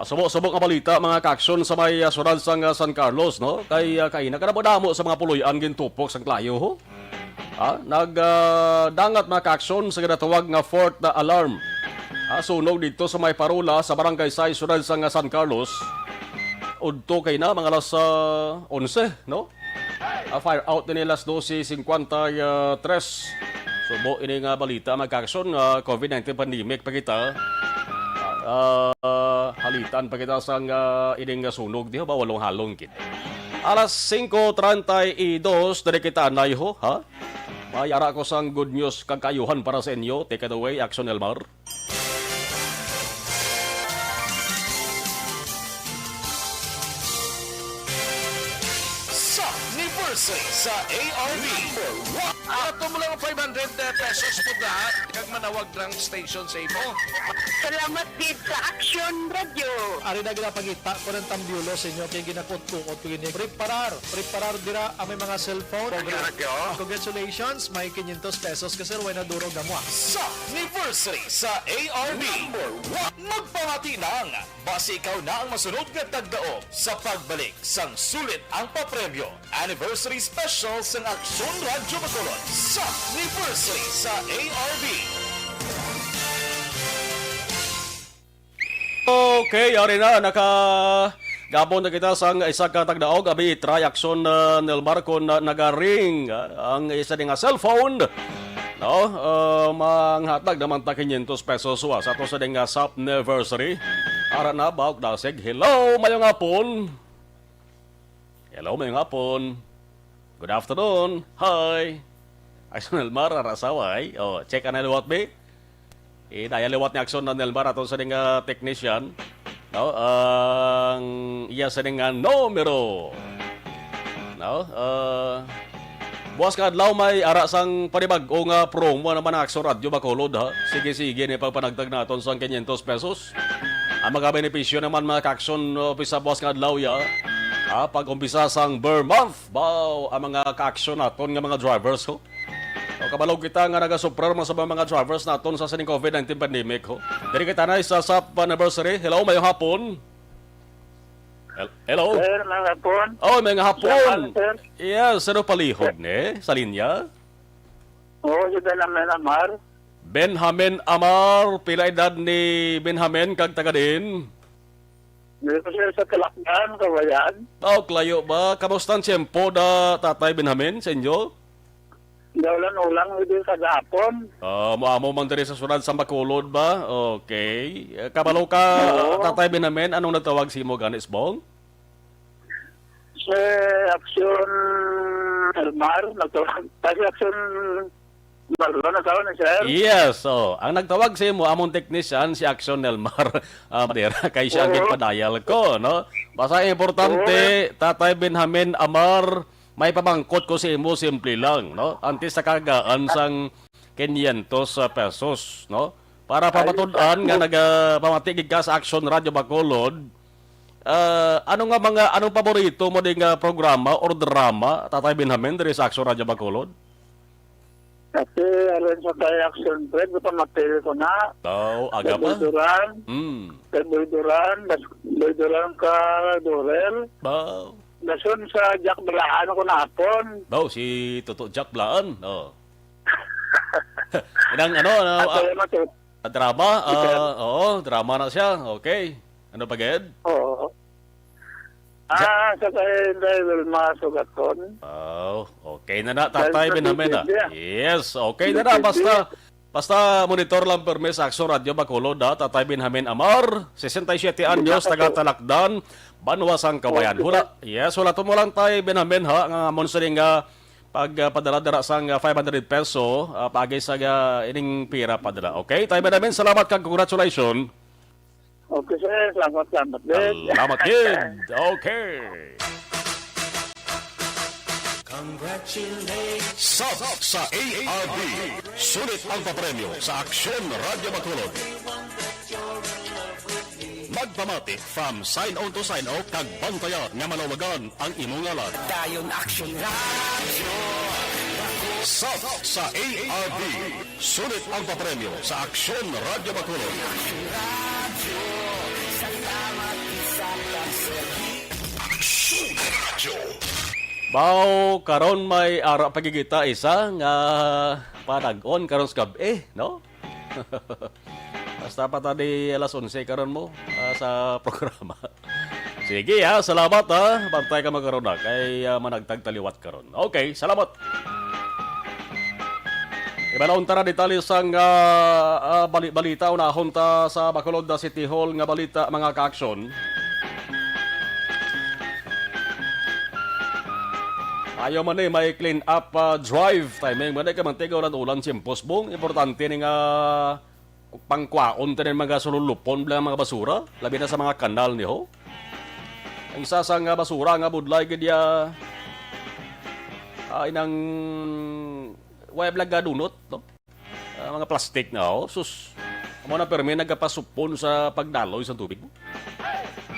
Subo-subo nga balita, mga kaaksyon, sa may, ah, syudad sang, ah, San Carlos, no? Kay, ah, kaina, kadamo-damo sa mga puloy-an gintupok sang klayo, ho? Ah, nag, ah, dangat, mga kaaksyon, sa ginatawag nga fourth, ah, alarm. Ah, sunog dito sa may parola sa Barangay Sais, syudad sang, ah, San Carlos. Udto kaina, mga alas, ah, onse, no? Ah, fire out nila alas dose cincuenta y tres. Subo ini nga balita, mga kaaksyon, nga covid nineteen pandemic pa kita. Ah, halitan pa kita sang, ah, ining nga sunog, di ba? Walong halong gid. Alas singko treinta y dos, diri kita anay, ho, ha? May ara ko sang good news kag kaayuhan para sa inyo. Take it away, Action Elmar. Sa anniversary sa A R B. Ato mo lang five hundred pesos po na, kag manawag lang station sa imo. Salamat gid sa Action Radio. Ari na ginapangita ko ng tambyulo sa inyo kay ginakot-kuot ko gini. Preparar, preparar dira ang may mga cellphone. Congratulations, may quinientos pesos ka, sir, way na duro gamwa. Sa anniversary sa A R B. Number one. Magpamati lang. Basi ikaw na ang masunod nga tagdaog sa pagbalik sang sulit ang papremyo. Anniversary Special sang Aksyon Radyo Bacolod sa anniversary sa A R B. Okay, ari na, naka-, gabon na kita sang isa ka tagdaog. Abi, try Aksyon, uh, Nelmar, kung, uh, nagaring, uh, ang isa nga cellphone. No? Uh, manghatag naman ta quinientos pesos wa sa ato sa ding, uh, sap anniversary. Ara na, Baok Dasig. Hello, mayong hapon. Hello, mayong hapon. Good afternoon. Hi. Ay, Nelmar, ara sa way. Oh, check anay liwat, be. Eh, daya liwat ni Aksyon na Nelmar, aton sa ding, ah, technician. No? Ang iya sa ding, ah, numero. No? Ah, buwas nga adlaw may ara sang panibag-o nga promo naman ang Aksyon Radyo Bacolod, ha? Sige-sige ni pagpanagtag naton sang quinientos pesos. Ang mga benepisyo naman, mga kaaksyon, no, umpisa buwas nga adlaw, ya. Ah, pag-umpisa sang Ber Month, baw, ang mga kaaksyon naton nga mga drivers, ho. O, kabalo kita nga nagasuprar man sa mga drivers naton sa sining covid nineteen pandemic, ho. Diri kita na sa sap anniversary. Hello, mayong hapon. Hel-, hello. Sir, mayong hapon. Oh, mayong hapon. Sir, ano, sir? Yes, sino palihog ni sa linya? Oo, si Benjamin Amar. Benjamin Amar, pila edad ni Benjamin kag taga diin? Dito, sir, sa Kalakyan, Kawayan. Oh, klayo ba? Kamusta ang tiyempo da, Tatay Benjamin, sa inyo? Daulan-ulan, hindi sa gahapon. Ah, mo amo man diri sa syudad sa Bacolod ba? Okay. Eh, kabalo ka, Oo. Tatay Benjamin, anong nagtawag sa imo gani, Sbong? Si Aksyon Elmar, nagtawag. Kasi Aksyon Elmar, ba, nagtawag na, sir? Yes, oh. Ang nagtawag sa imo, among technician, si Aksyon Elmar, ah, Madera, kay siya ang Oo. Ginpadayal ko, no? Basta ang importante, Oo. Tatay Benjamin Amar, may pamangkot ko sa imo, simple lang, no? Antes sa kagaan sang quinientos pesos, no? Para Ayun, pamatud-an nga sir. Nagapamati gid ka sa Action Radio Bacolod, ah, ano nga mga, anong paborito mo ding, ah, programa or drama, Tatay Benjamin, diri sa Action Radio Bacolod? Kasi aron sa kay Action Fred, pamati ko na. Oh, aga pa. Duran. Hmm. Kay Boy Duran, Boy Duran ka Dorel. Baw. Dason sa Jack Balaan ako napon. Baw, si Toto Jack Balaan. Oh. Inang ano, ano, At ah, wala na to. Ah, drama? Ah, oo, drama na siya. Okay. Ano pa, gid? Oo. Ah, sa kay Inday Wilma Sugaton. Oh, okay na na, Tatay Benjamin, ah. Yes, okay na na. Basta, basta monitor lang permi sa Action Radio Bacolod, ah, Tatay Benjamin Amar, sesenta y siete anyos, taga Talakdan, Banwa sang Kawayan. Hula, yes, hulaton mo lang, Tay Benjamin, ha, nga amon sining, ah, pag, ah, padala dira sang, ah, five hundred peso, ah, paagi sa, ah, ining pira padala. Okay, Tay Benjamin, salamat kag congratulations. Okay, sir. Salamat, salamat din. Salamat gid. Okay. Congratulations. Sub sa A R D. Sulit ang papremyo sa Aksyon Radyo Bacolod. Magpamati from sign on to sign off kag bantayan nga malawagan ang imong ngalan. Dayon Aksyon Radyo. Sub sa A R D. Sulit ang papremyo sa Aksyon Radyo Bacolod. Aksyon Radyo. Baw, karon may ara pagigita isa nga panag-on karon sa gab-i, no? Basta pa ta di alas onse karon mo, ah, sa programa. Sige, ha, salamat, ha. Bantay ka magkaron na kay, ah, managtag taliwat karon. Okay, salamat. Ibalon ta na detalye sang, ah, ah, bali-, balita. Unahon ta sa Bacolod City Hall nga balita, mga ka-aksyon. Ayo man ni may clean up, ah, drive. Timing man ni kay mantigaw lang ulan, simpos bong. Importante ni nga pangkwaon ta ning mga sululupon bala nga mga basura, labi na sa mga kanal ni ho. Ang isa sa nga basura nga budlay gid ya, ah, inang wala bala gadunot, no? Ah, mga plastic na, oh. Sus, amo na permi nagapasupon sa pagdaloy sa tubig.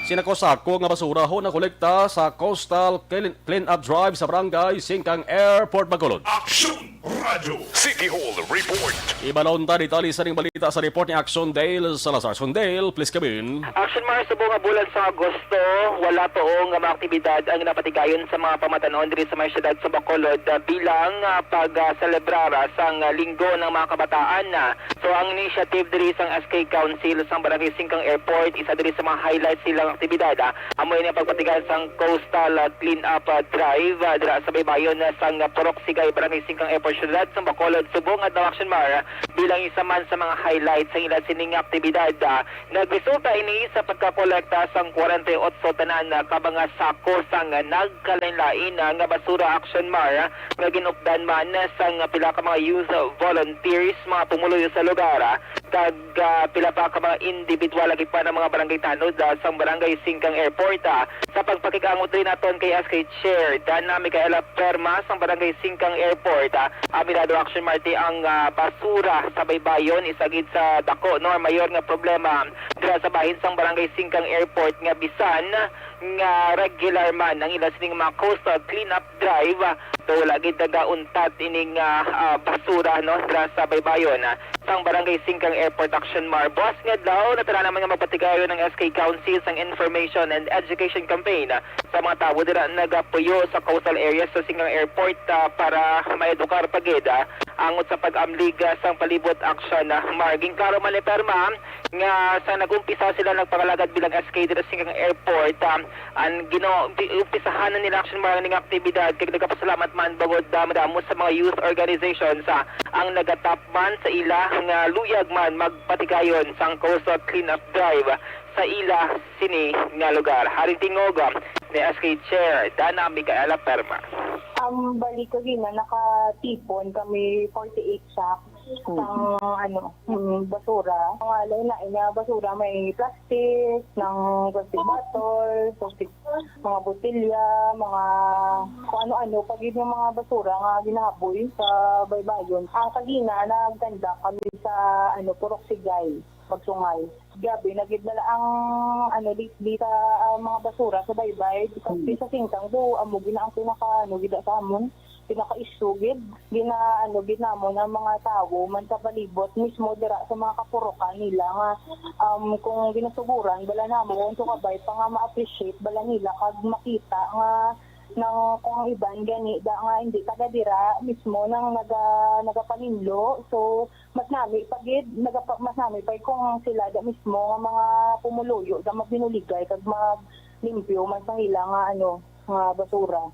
Sinako-sako nga basura ho nakolekta sa Coastal Clean, Clean Up Drive sa Barangay Singkang, Airport, Bacolod. Aksyon Radyo City Hall Report. Ibalon ta detalye sa ning balita sa report ni Action Dale Salazar. Action Dale, please come in. Action Mar, subong nga bulan sa Agosto, wala pa nga mga aktibidad ang napatigayon sa mga pamatanon diri sa may siyudad sa Bacolod, ah, bilang, ah, pag, ah, selebrar, ah, sang, ah, Linggo ng mga Kabataan, ah. So, ang initiative diri sang S K Council sang Barangay Singkang Airport, isa diri sa mga highlights nilang aktibidad, ah, amo ini ang pagpatigayon sang Coastal, ah, Clean Up, ah, Drive, ah, dira sa baybayon, ah, sang, ah, Purok Sigay, Barangay Singkang Airport, Siyudad sang Bacolod, subong adlaw, Action Mar, ah, bilang isa man sa mga highlights sang ila sining aktibidad, ah. Nagresulta ini sa pagkakolekta sang kwarenta y otso tanan, ah, ka mga sako sang, ah, nagkalainlain, ah, nga basura, Action Mar, ah, nga ginupdan man sang pila ka mga youth volunteers, mga pumuluyo sa lugar, ah, kag, ah, pila pa ka mga individual, lagi pa ng mga barangay tanod, ah, sang Barangay Singkang Airport, ah. Sa pagpakig-angot rin naton kay S K Chair Dana Micaela Perma sang Barangay Singkang Airport, ah, aminado, Action Mar, ti ang, ah, basura sa baybayon, isa gid sa dako, no, mayor nga problema dira sa bahin sang Barangay Singkang Airport nga bisan nga regular man ang ila sining mga coastal cleanup drive, ah, to wala gid nagauntat ining, ah, ah, basura, no, dira sa baybayon, ah, sang Barangay Singkang Airport, Action Mar. Buas nga adlaw, natala naman nga magpatigayon ang S K Council sang Information and Education Campaign, ah, sa mga tawo dira nagapuyo sa coastal areas sa Singkang Airport, ah, para maedukar pa gid, ah, angot sa pag-amlig, ah, sang palibot, Action, ah, Mar. Ginklaro man ni Perma nga sa nag-umpisa sila nagpangalagad bilang S K dira sa Singkang Airport, ah, ang gino-, umpi-, umpisahan na nila, Action Mar, ning aktibidad, kag nagapasalamat man bangod, ah, madamo sa mga youth organizations, ah, ang nagatap man sa ila nga luyag man magpatigayon sang coastal cleanup drive sa ila sini nga lugar. Haring tingog, ah, ni S K Chair Dana Micaela Perma. Ang balik ko gina, nakatipon kami forty-eight sacks. Mm. Sang, ano, mm, basura. Mga lain-lain nga basura, may plastic, ng plastic bottle, plastic, mga botelya, mga kung ano-ano, pag yun yung mga basura nga ginaboy sa baybayon. Ang kagina, nagkanda kami sa, ano, Purok Sigay, Magsungay. Grabe, nagidala ang, ano, lately sa, ah, mga basura sa baybay. Kasi sa Singkang, do, amo gina ang pinaka, ano, gida sa amon. pinaka-issue gid, gina-, ano, gid namon ang mga tawo man sa palibot, mismo dira sa mga kapurukan nila nga, um, kung ginasuguran bala namon, so kabay pa nga ma-appreciate bala nila kag makita nga nang kung ang iban gani da nga hindi taga dira mismo nang naga-, nagapaninlo. So, mas nami pa gid, nagapa-, mas nami pa kung sila da mismo nga mga pumuluyo da magbinuligay kag maglimpyo man sa ila nga, ano, nga basura.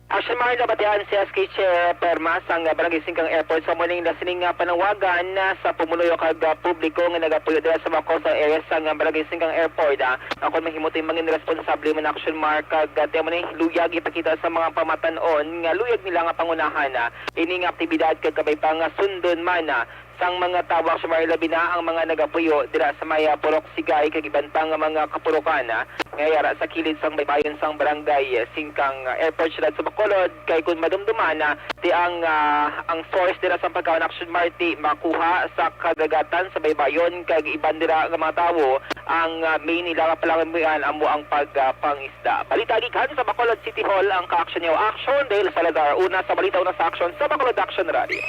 Action Marla, batian si S K Chair Perma sang Barangay Singkang Airport sa morning na sining nga panawagan, ah, sa pumuluyo kag, ah, publiko nga nagapuyo dira sa mga coastal areas sang, ah, Barangay Singkang Airport, ah, nga kon mahimo to'y mangin responsable man action mark kag, ah, tiyan mo ni luyag ipakita sa mga pamatan-on nga luyag nila nga pangunahan, ah, ini nga aktibidad kag kabay pa nga sundon man, ah, sang mga tawo, actually, labi na ang mga nagapuyo dira sa may, ah, Purok Sigay kag iban pa nga mga kapurukan, ah, nga yara sa kilid sang baybayon sang barangay, eh, Singkang, ah, Airport, Siyudad sa Bacolod, kay kun madumduman, ah, ti ang, ah, ang source dira sa pagkaon, actually, Marti, makuha sa kadagatan sa baybayon kag iban dira nga mga tawo ang, ah, main nila nga palangamuyan amo ang pag, ah, pangisda. Balita gikan sa Bacolod City Hall, ang ka-action niyo, Action Dale Salazar, una sa balita, una sa action sa Bacolod Action Radio.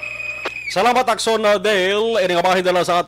Salamat, Action, uh, Dale. Ini nga bahin dala sa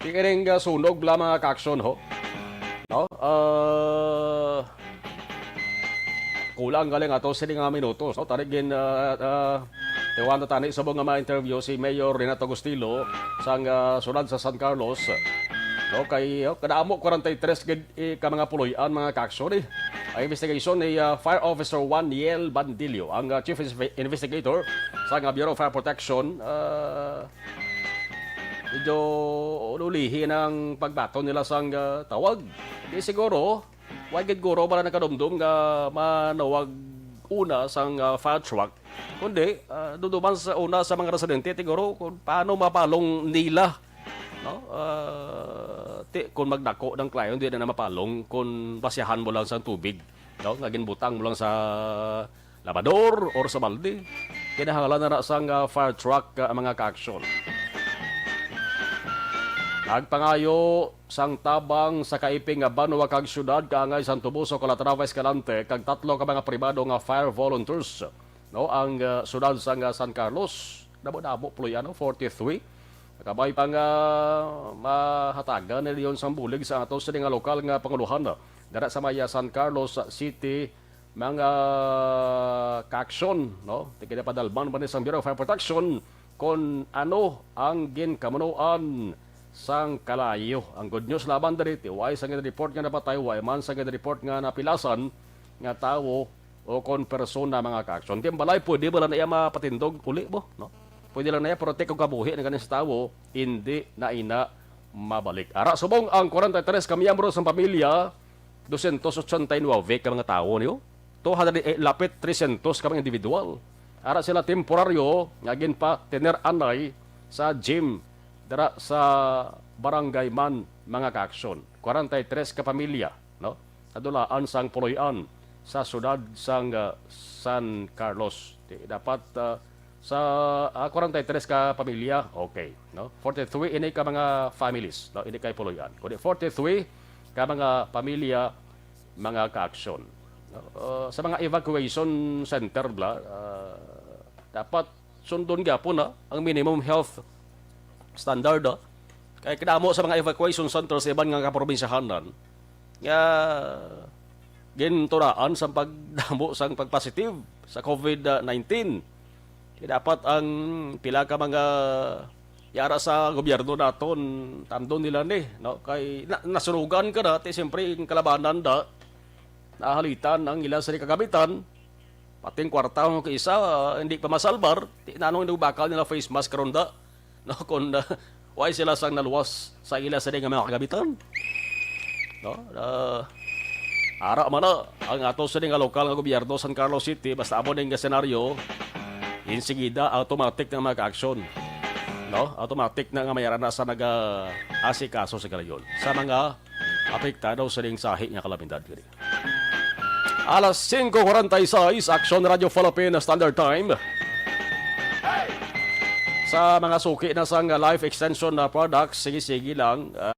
Di kining, ah, sunog bala, mga ka-action, ho. No? Ah, kulang galing ato sini nga minutos, no? Tani gin, ah, ah, tiwan ta tani subong nga ma-interview si Mayor Renato Gustilo sang, ah, siyudad sa San Carlos. No? Kay, oh, kadamo, kwarenta y tres gid, eh, ka mga puloy-an, mga ka-action, eh. Ang investigation ni, ah, Fire Officer One Niel Bandilio, ang, ah, Chief Insve-, Investigator sa, ah, Bureau of Fire Protection, ah, medyo lulihi na ang pagbaton nila sang, ah, tawag. Di siguro, wa gid guro bala nakadumdom nga manawag una sang, ah, fire truck, kundi, ah, dumduman sa una sa mga residente, siguro, kung paano mapalong nila, no? Ah, ti, kung magdako ng klayon, di na, na mapalong kung basihan mo lang sang tubig, no? Nga ginbutang mo lang sa labador or sa balde. Kinahanglan na na sang, ah, fire truck, ah, ang mga ka-action. Nagpangayo sang tabang sa kaiping nga banwa kag siyudad kaangay Santo Buso, Calatrava, Escalante, kag tatlo ka mga pribado nga fire volunteers, no, ang, ah, siyudad sang, ah, San Carlos. Damo-damo puloy, ano, forty-three. Kabay pa nga mahatagan ni Leon sang bulig sa ato sini nga lokal nga pangulohan, dara sa may, ah, San Carlos City, mga ka-action, no? Ti ginapadalman man ni sang Bureau of Fire Protection kon ano ang ginkamunoan sang kalayo. Ang good news laban diri, ti way sang gin-report nga napatay, way man sang gin-report nga napilasan nga tawo o kon persona, mga ka-action. Ti ang balay, pwede bala na iya mapatindog uli, bo, no? Pwede lang na iya, pero ti kon kabuhi na gani sa tawo, hindi na ina mabalik. Ara, subong ang kwarenta y tres ka miyembro sang pamilya, dosyentos otsenta y nuebe ka mga tawo niyo. Two hundred, eh, lapit tresyentos ka mga individual. Ara sila temporaryo nga ginpa-tener anay sa gym dira sa Barangay Man, mga ka-action. Kwarenta y tres ka pamilya, no? Nadulaan sang puloy-an sa siyudad sang, ah, San Carlos. Di, dapat, ah, sa, ah, kwarenta y tres ka pamilya, okay, no? Forty-three ini ka mga families, no? Ini kay puloy-an. Kundi forty-three ka mga pamilya, mga ka-action. No? Ah, sa mga evacuation center, bla, ah, dapat sundon gyapon na ang minimum health standard, ah. Kay kadamo sa mga evacuation center sa iban nga kaprobinsyahanan nga ginturaan sa pagdamo sang pagpositive sa COVID nineteen. Kay dapat ang pila ka mga yara sa gobyerno naton, tandon nila ni, no? Kay na-, nasunugan ka na, ti siyempre, ang kalabanan da, nahalitan ang ila sa kagamitan, pati ang kwarta nga kay isa, ah, hindi pa masalbar, ti nanong inubakal nila face mask karon da? No, kung, ah, why sila sang naluwas sa ila sa nga mga kagamitan? No? Ah, ara man na, ang ato sa nga lokal nga gobyerno, San Carlos City, basta amo ning nga senaryo, insigida, automatic na mag-action. No? Automatic na nga may ara na sa naga-asikaso sa kalayon. Sa mga apektado sa ning sahi nga kalamidad gani. Alas singko kuwarenta y seis, Aksyon Radio Philippine Standard Time. Sa mga suki na sang life extension na products, sige-sige lang, ah,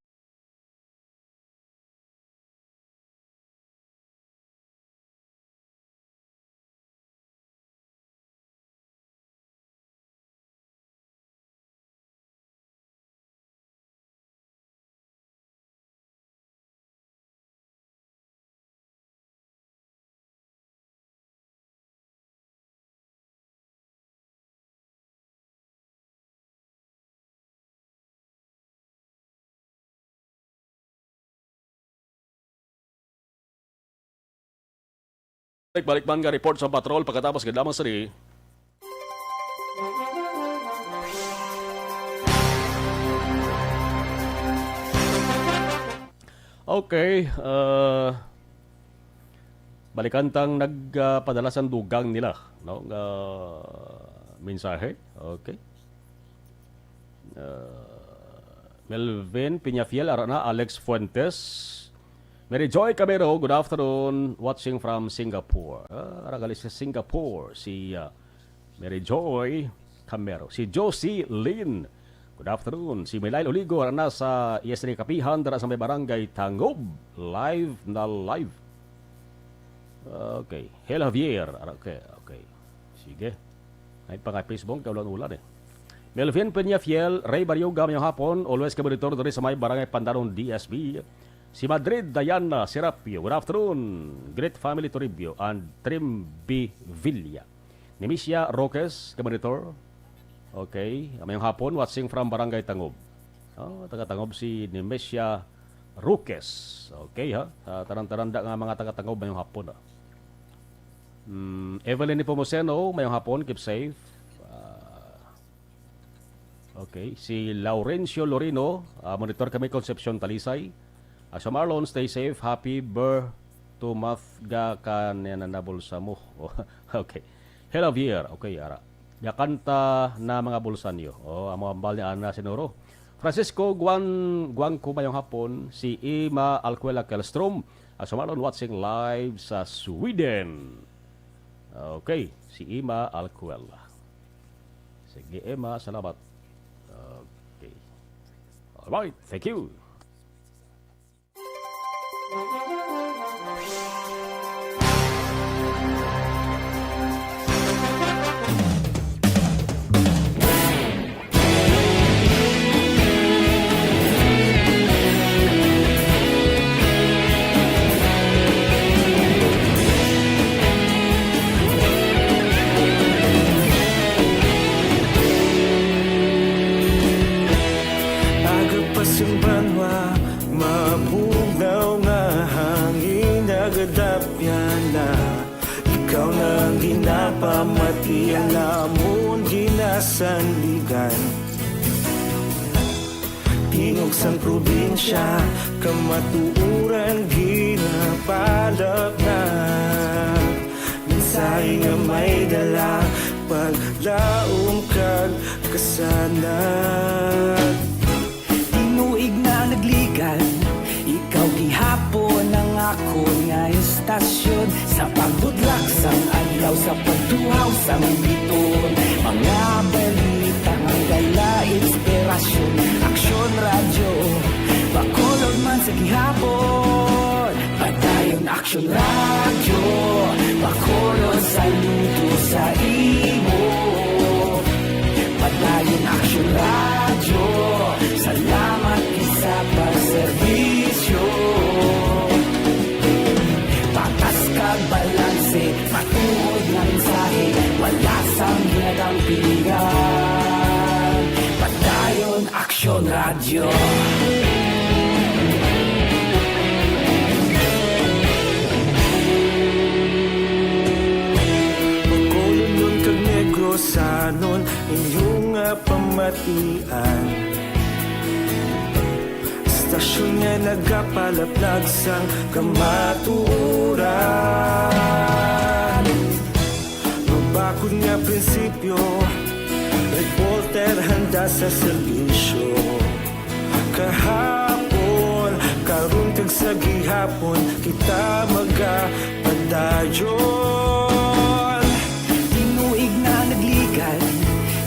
Balik-balik man nga report sa patrol pagkatapos gid lamang sini. Okay, uh, balikan tang nagpadala sang dugang nila, no, nga mensahe. Okay. Uh, Melvin Peñafiel, ara na, Alex Fuentes. Mary Joy Camero, good afternoon. Watching from Singapore. Ah, ara gali sa Singapore, si, ah, Mary Joy Camero. Si Josie Lynn, good afternoon. Si Milail Oligo, ara na sa S D Kapihan, dara sa may barangay Tangob. Live na live. Okay. Hel Javier. Ara, okay, okay. Sige. Ay, pa nga Facebook, kaulan-ulan eh. Melvin Peñafiel, Ray Barioga, mayong hapon. Always ka monitor diri sa may barangay Pandanon D S B. Si Madrid, Diana Serapio. Good afternoon. Great family Toribio and Trimbi Villa. Nemesha Roques, ka monitor. Okay. Mayong hapon, watching from Barangay Tangob. Oh, taga Tangob si Nemesha Roques. Okay, ha? Ah, tanan-tanan da nga mga taga Tangob, mayong hapon, ah. Mm, Evelyn Nepomuceno, mayong hapon, keep safe. Ah, okay, si Laurencio Lorino, ah, monitor kami, Concepcion, Talisay. Ah, sa Marlon, stay safe, happy birth to month ga ka nanabulsa mo. Okay. Hello, Javier. Okay, ara. Yakanta na mga bulsa niyo. Oh, amo ambal ni Ana Sinuro. Francisco Guan-, Guangco, mayong hapon. Si Ima Alcuela Kelstrom, ah, sa Marlon, watching live sa Sweden. Okay, si Ima Alcuela. Sige, Ima, salamat. Okay. All right, thank you. Aga pa sing banwa, mabugnaw nga hangin, nagadapyan na. Ikaw na ang ginapamati, ang amon ginasandigan. Tingog sang probinsya, kamatuoran ginapalapngan. Mensahe nga may dala, paglaom kag kasanag. Tinuig na nagligad, ikaw gihapon ang akon nga estasyon. Sa pagbudlak sang adlaw, sa pagtuhaw sang biton, mga balita nga dala inspirasyon. Aksyon Radyo Bacolod man sa gihapon. Padayon Aksyon Radyo Bacolod, saludo sa imo. Padayon Aksyon Radyo, salamat Bacolodon kag Negrosanon, inyo nga pamatian. Istasyon nga nagapalaplag sang kamatuoran. Mabakod nga prinsipyo, reporter handa sa serbisyo. Kahapon, karon kag sa gihapon, kita magapadayon. Tinuig na nagligad,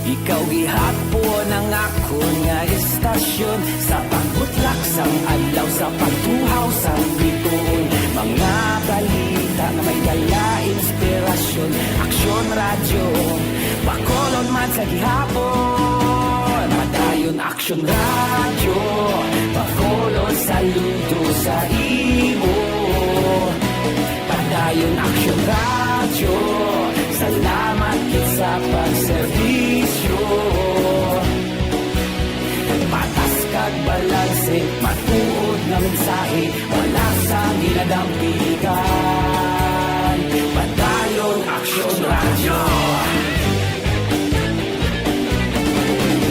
ikaw gihapon ang akon nga istasyon. Sa pagbutlak sang adlaw, sa pagtuhaw sang bituon, mga balita nga may dala inspirasyon. Aksyon Radyo, Bacolod man sa gihapon. Padayon Aksyon Radyo, Bacolod saludo sa imo. Padayon Aksyon Radyo, salamat gid sa pagserbisyo. Patas kag balanse, matuod nga mensahe, wala sang ginadampigan. Padayon Aksyon Radyo.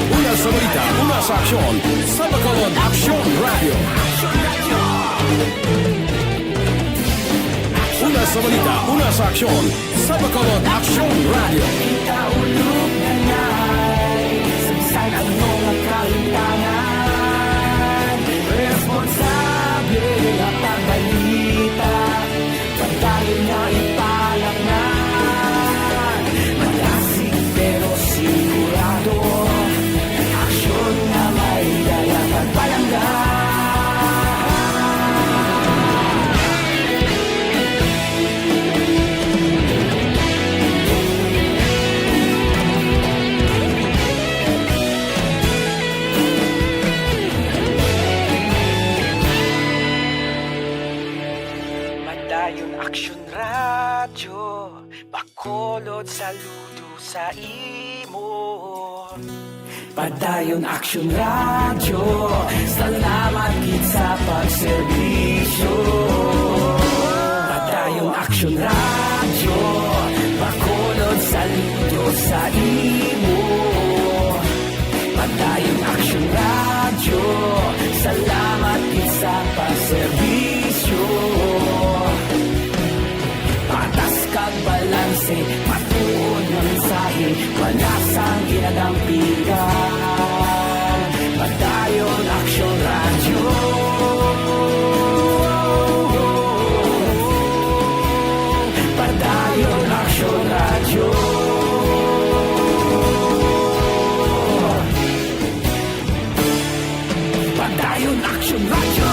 Una sa balita, una sa aksyon, sa Bacolod Aksyon Radyo. Una sa balita, una sa aksyon, sa Bacolod Aksyon Radyo. Kita ulog na ngay, sa bisan ano nga kahimtangan, responsable nga pagbalita. Padayon nga ipalatngan, malasig pero sigurado. Aksyon nga may dala kag palangga. Padayon Aksyon Radyo, Bacolod saludo sa imo. Padayon Aksyon Radyo, salamat gid sa pagserbisyo. Padayon Aksyon Radyo, Bacolod saludo sa imo. Padayon Aksyon Radyo, salamat gid sa pagserbisyo. Patas kag balanse, matuod nga mensahe, wala sang ginadampigan. Padayon Aksyon Radyo. Padayon Aksyon Radyo. Padayon Aksyon Radyo.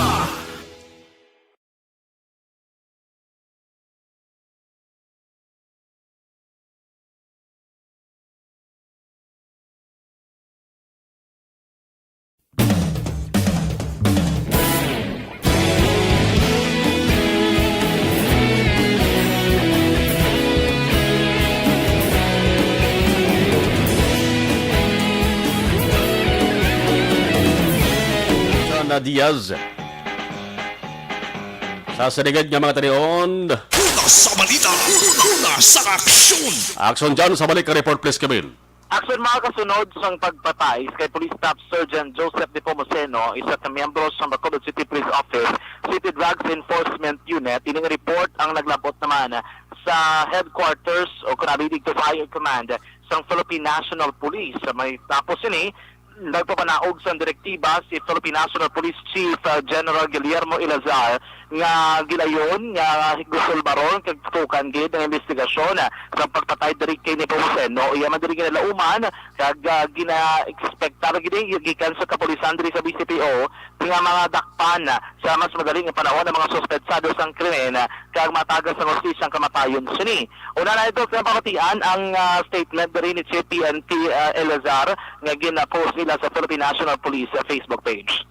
Jana Diaz. Sa sinigad nga mga talion. Una sa balita, una sa aksyon. Aksyon dyan sa balik ka report, please, Camille. Aksyon, mga kasunod sang pagpatay kay Police Staff Sergeant Joseph Nepomuceno, isa ka miyembro sang Bacolod City Police Office, City Drugs Enforcement Unit. Ining report ang naglabot naman sa headquarters o kon abi didto Fire Command sang Philippine National Police. May tapos ini, nagpapanaog sang direktiba si Philippine National Police Chief, uh, General Guillermo Eleazar nga gilayon nga gisulbaron kag tutukan gid ang investigasyon, uh, sa pagpatay diri kay Nepomuceno. Iya man diri ginalauman kag, uh, gina-ekspektar gid gikan sa kapulisan diri sa B C P O nga madakpan, uh, sa mas madali nga panahon ang mga suspetsado sang krimen, uh, kag matagas ang hustisya ang kamatayon sini. Una na ito sa pamatian ang, ah, statement diri ni Chief P N P, ah, Eleazar nga gina-post nila sa Philippine National Police, ah, Facebook page.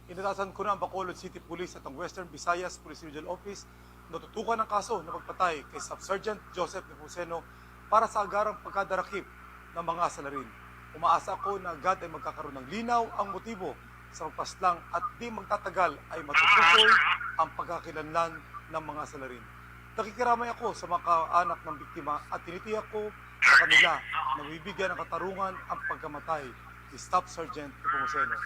Inatasan ko na ang Bacolod City Police at ang Western Visayas Police Regional Office na tutukan ang kaso ng pagpatay kay Staff Sergeant Joseph Nepomuceno para sa agarang pagkadarakip ng mga salarin. Umaasa ako na agad ay magkakaroon ng linaw ang motibo sa pagpaslang at di magtatagal ay matutukoy ang pagkakakilanlan ng mga salarin. Nakikiramay ako sa mga kaanak ng biktima at tinitiyak ko sa kanila na mabibigyan ng katarungan ang pagkamatay ni Staff Sergeant Nepomuceno.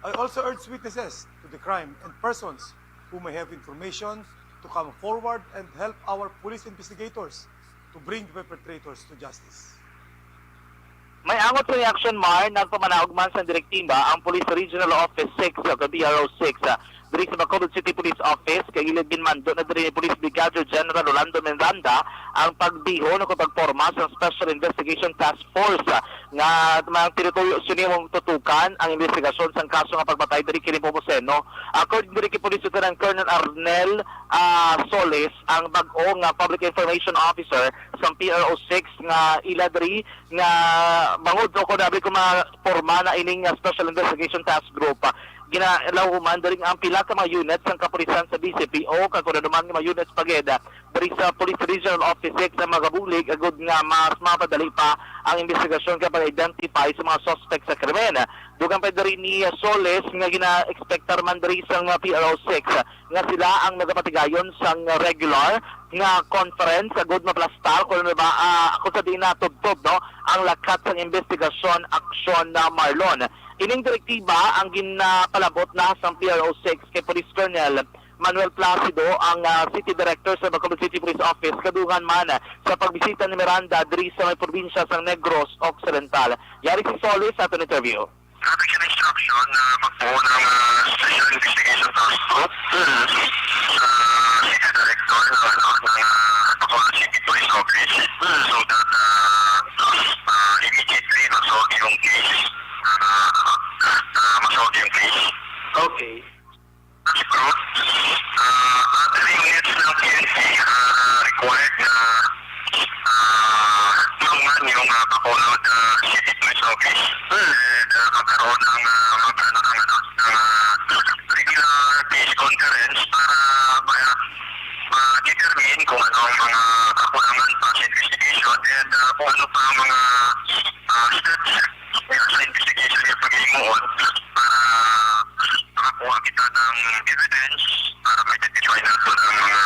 I also urge witnesses to the crime and persons who may have information to come forward and help our police investigators to bring the perpetrators to justice. May angot sa reaksyon, Mar, nagpamanaog man sang direktiba ang Police Regional Office six o P R O six, ah, diri sa Bacolod City Police Office, kay ila ginmando na diri ni Police Brigadier General Rolando Miranda ang pagbihon o pagporma sa Special Investigation Task Force, ah, nga mga teritoryo sini mong tutukan ang investigasyon sang kaso nga pagpatay diri kini Nepomuceno. According diri kay Police Lieutenant Colonel Arnel, ah, Solis, ang bag-o nga Public Information Officer sa P R O six nga ila diri nga bangod ko, kun abi ko maporma na ining, ah, Special Investigation Task Group, ah, ginalahuman diri ang pila ka mga units sang kapulisan sa D C P O, kag kun ano man nga mga units pa gid, ah, diri sa Police Regional Office six ang magabulig agud nga mas mapadali pa ang investigasyon kag pag-identify sa mga suspect sa krimen. Dugang pa diri ni Solis nga gina-expectar man diri sang P R O six nga sila ang nagapatigayon sang regular nga conference agud maplastar kung ano ba, ah, kung sa diin natubtob, no, ang lakat sang investigasyon aksyon na Marlon. Ining direktiba ang ginapalabot na sang P R O six kay Police Colonel Manuel Placido, ang, ah, City Director sa Bacolod City Police Office, kadungan man sa pagbisita ni Miranda diri sa may probinsya sang Negros Occidental. Yari si Solis sa aton interview. Grabe siya na instruction na magbuo ng, ah, Special Investigation Task Group sa City Director ng, ano, ng, ah, Bacolod City Police Office. So that, ah, ah, immediately masolve yung case. Ah, ah, masolve yung case. Okay. Group, ah, other units ng P N P, ah, required na, ah, mangman yung, ah, Bacolod, ah, City Police Office. Hmm. And, ah, magkaroon ng, ah, magkaroon ng, ano, ng, ah, regular case conference para ma-, ma-determine kung ano ang mga kakulangan pa sa investigation and, ah, kung ano pa ang mga, ah, steps sa investigation yung pag-imuon para makakuha kita ng evidence para ma-identify natin ang mga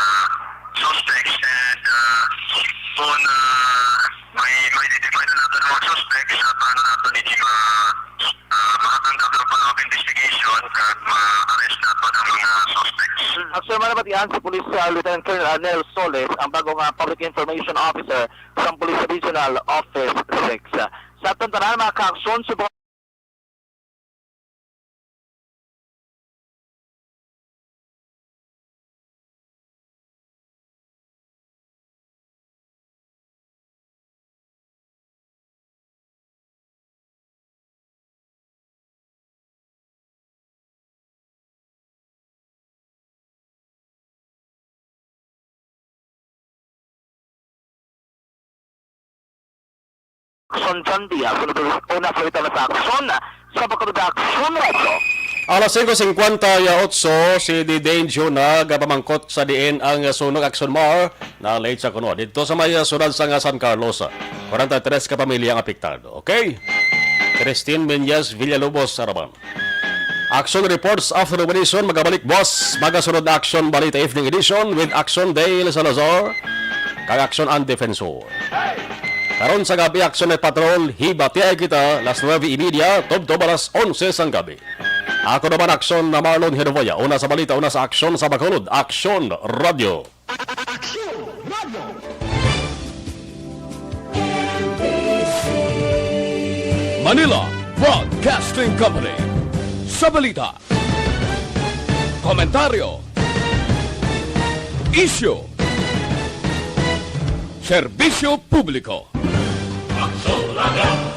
suspects and, ah, kung, ah, may ma-identify na natin ang mga suspects, ah, paano natin hindi ma-, ah, makatanggap ng follow-up investigation at ma-arrest natin ang mga suspects. Aksyon man nabatian si Police, ah, Lieutenant Colonel Arnel Soles, ang bago nga Public Information Officer sa Police Regional Office six. Sa aton tanan, mga kaaksyon, subong Son John Diaz, una, una sa ito na sa Aksyon, sa Bacolod Aksyon Radyo. Alas singko singkwenta y otso, si Didane Juna nagapamangkot sa diin ang sunog, Aksyon Mar, na late sa kuno. Dito sa may, ah, syudad sa nga San Carlos, ah, kwarenta y tres ka pamilya ang apektado. Okay? Christine Menyes Villalobos, Araban. Aksyon Reports after the edition, magabalik buwas, magasunod na Aksyon Balita Evening Edition with Aksyon Dale Salazar kag Aksyon Ang Defensor. Karon sa gabi, Aksyon Night Patrol, hibatiay kita, las nuebe y media, tubtob alas onse sang gabi. Ako naman, Aksyon na Marlon Hedovoya, una sa balita, una sa aksyon sa Bacolod, Aksyon Radio. Aksyon Radio. Manila Broadcasting Company. Sa balita, komentaryo, isyu, serbisyo publiko. Aksyon Radio.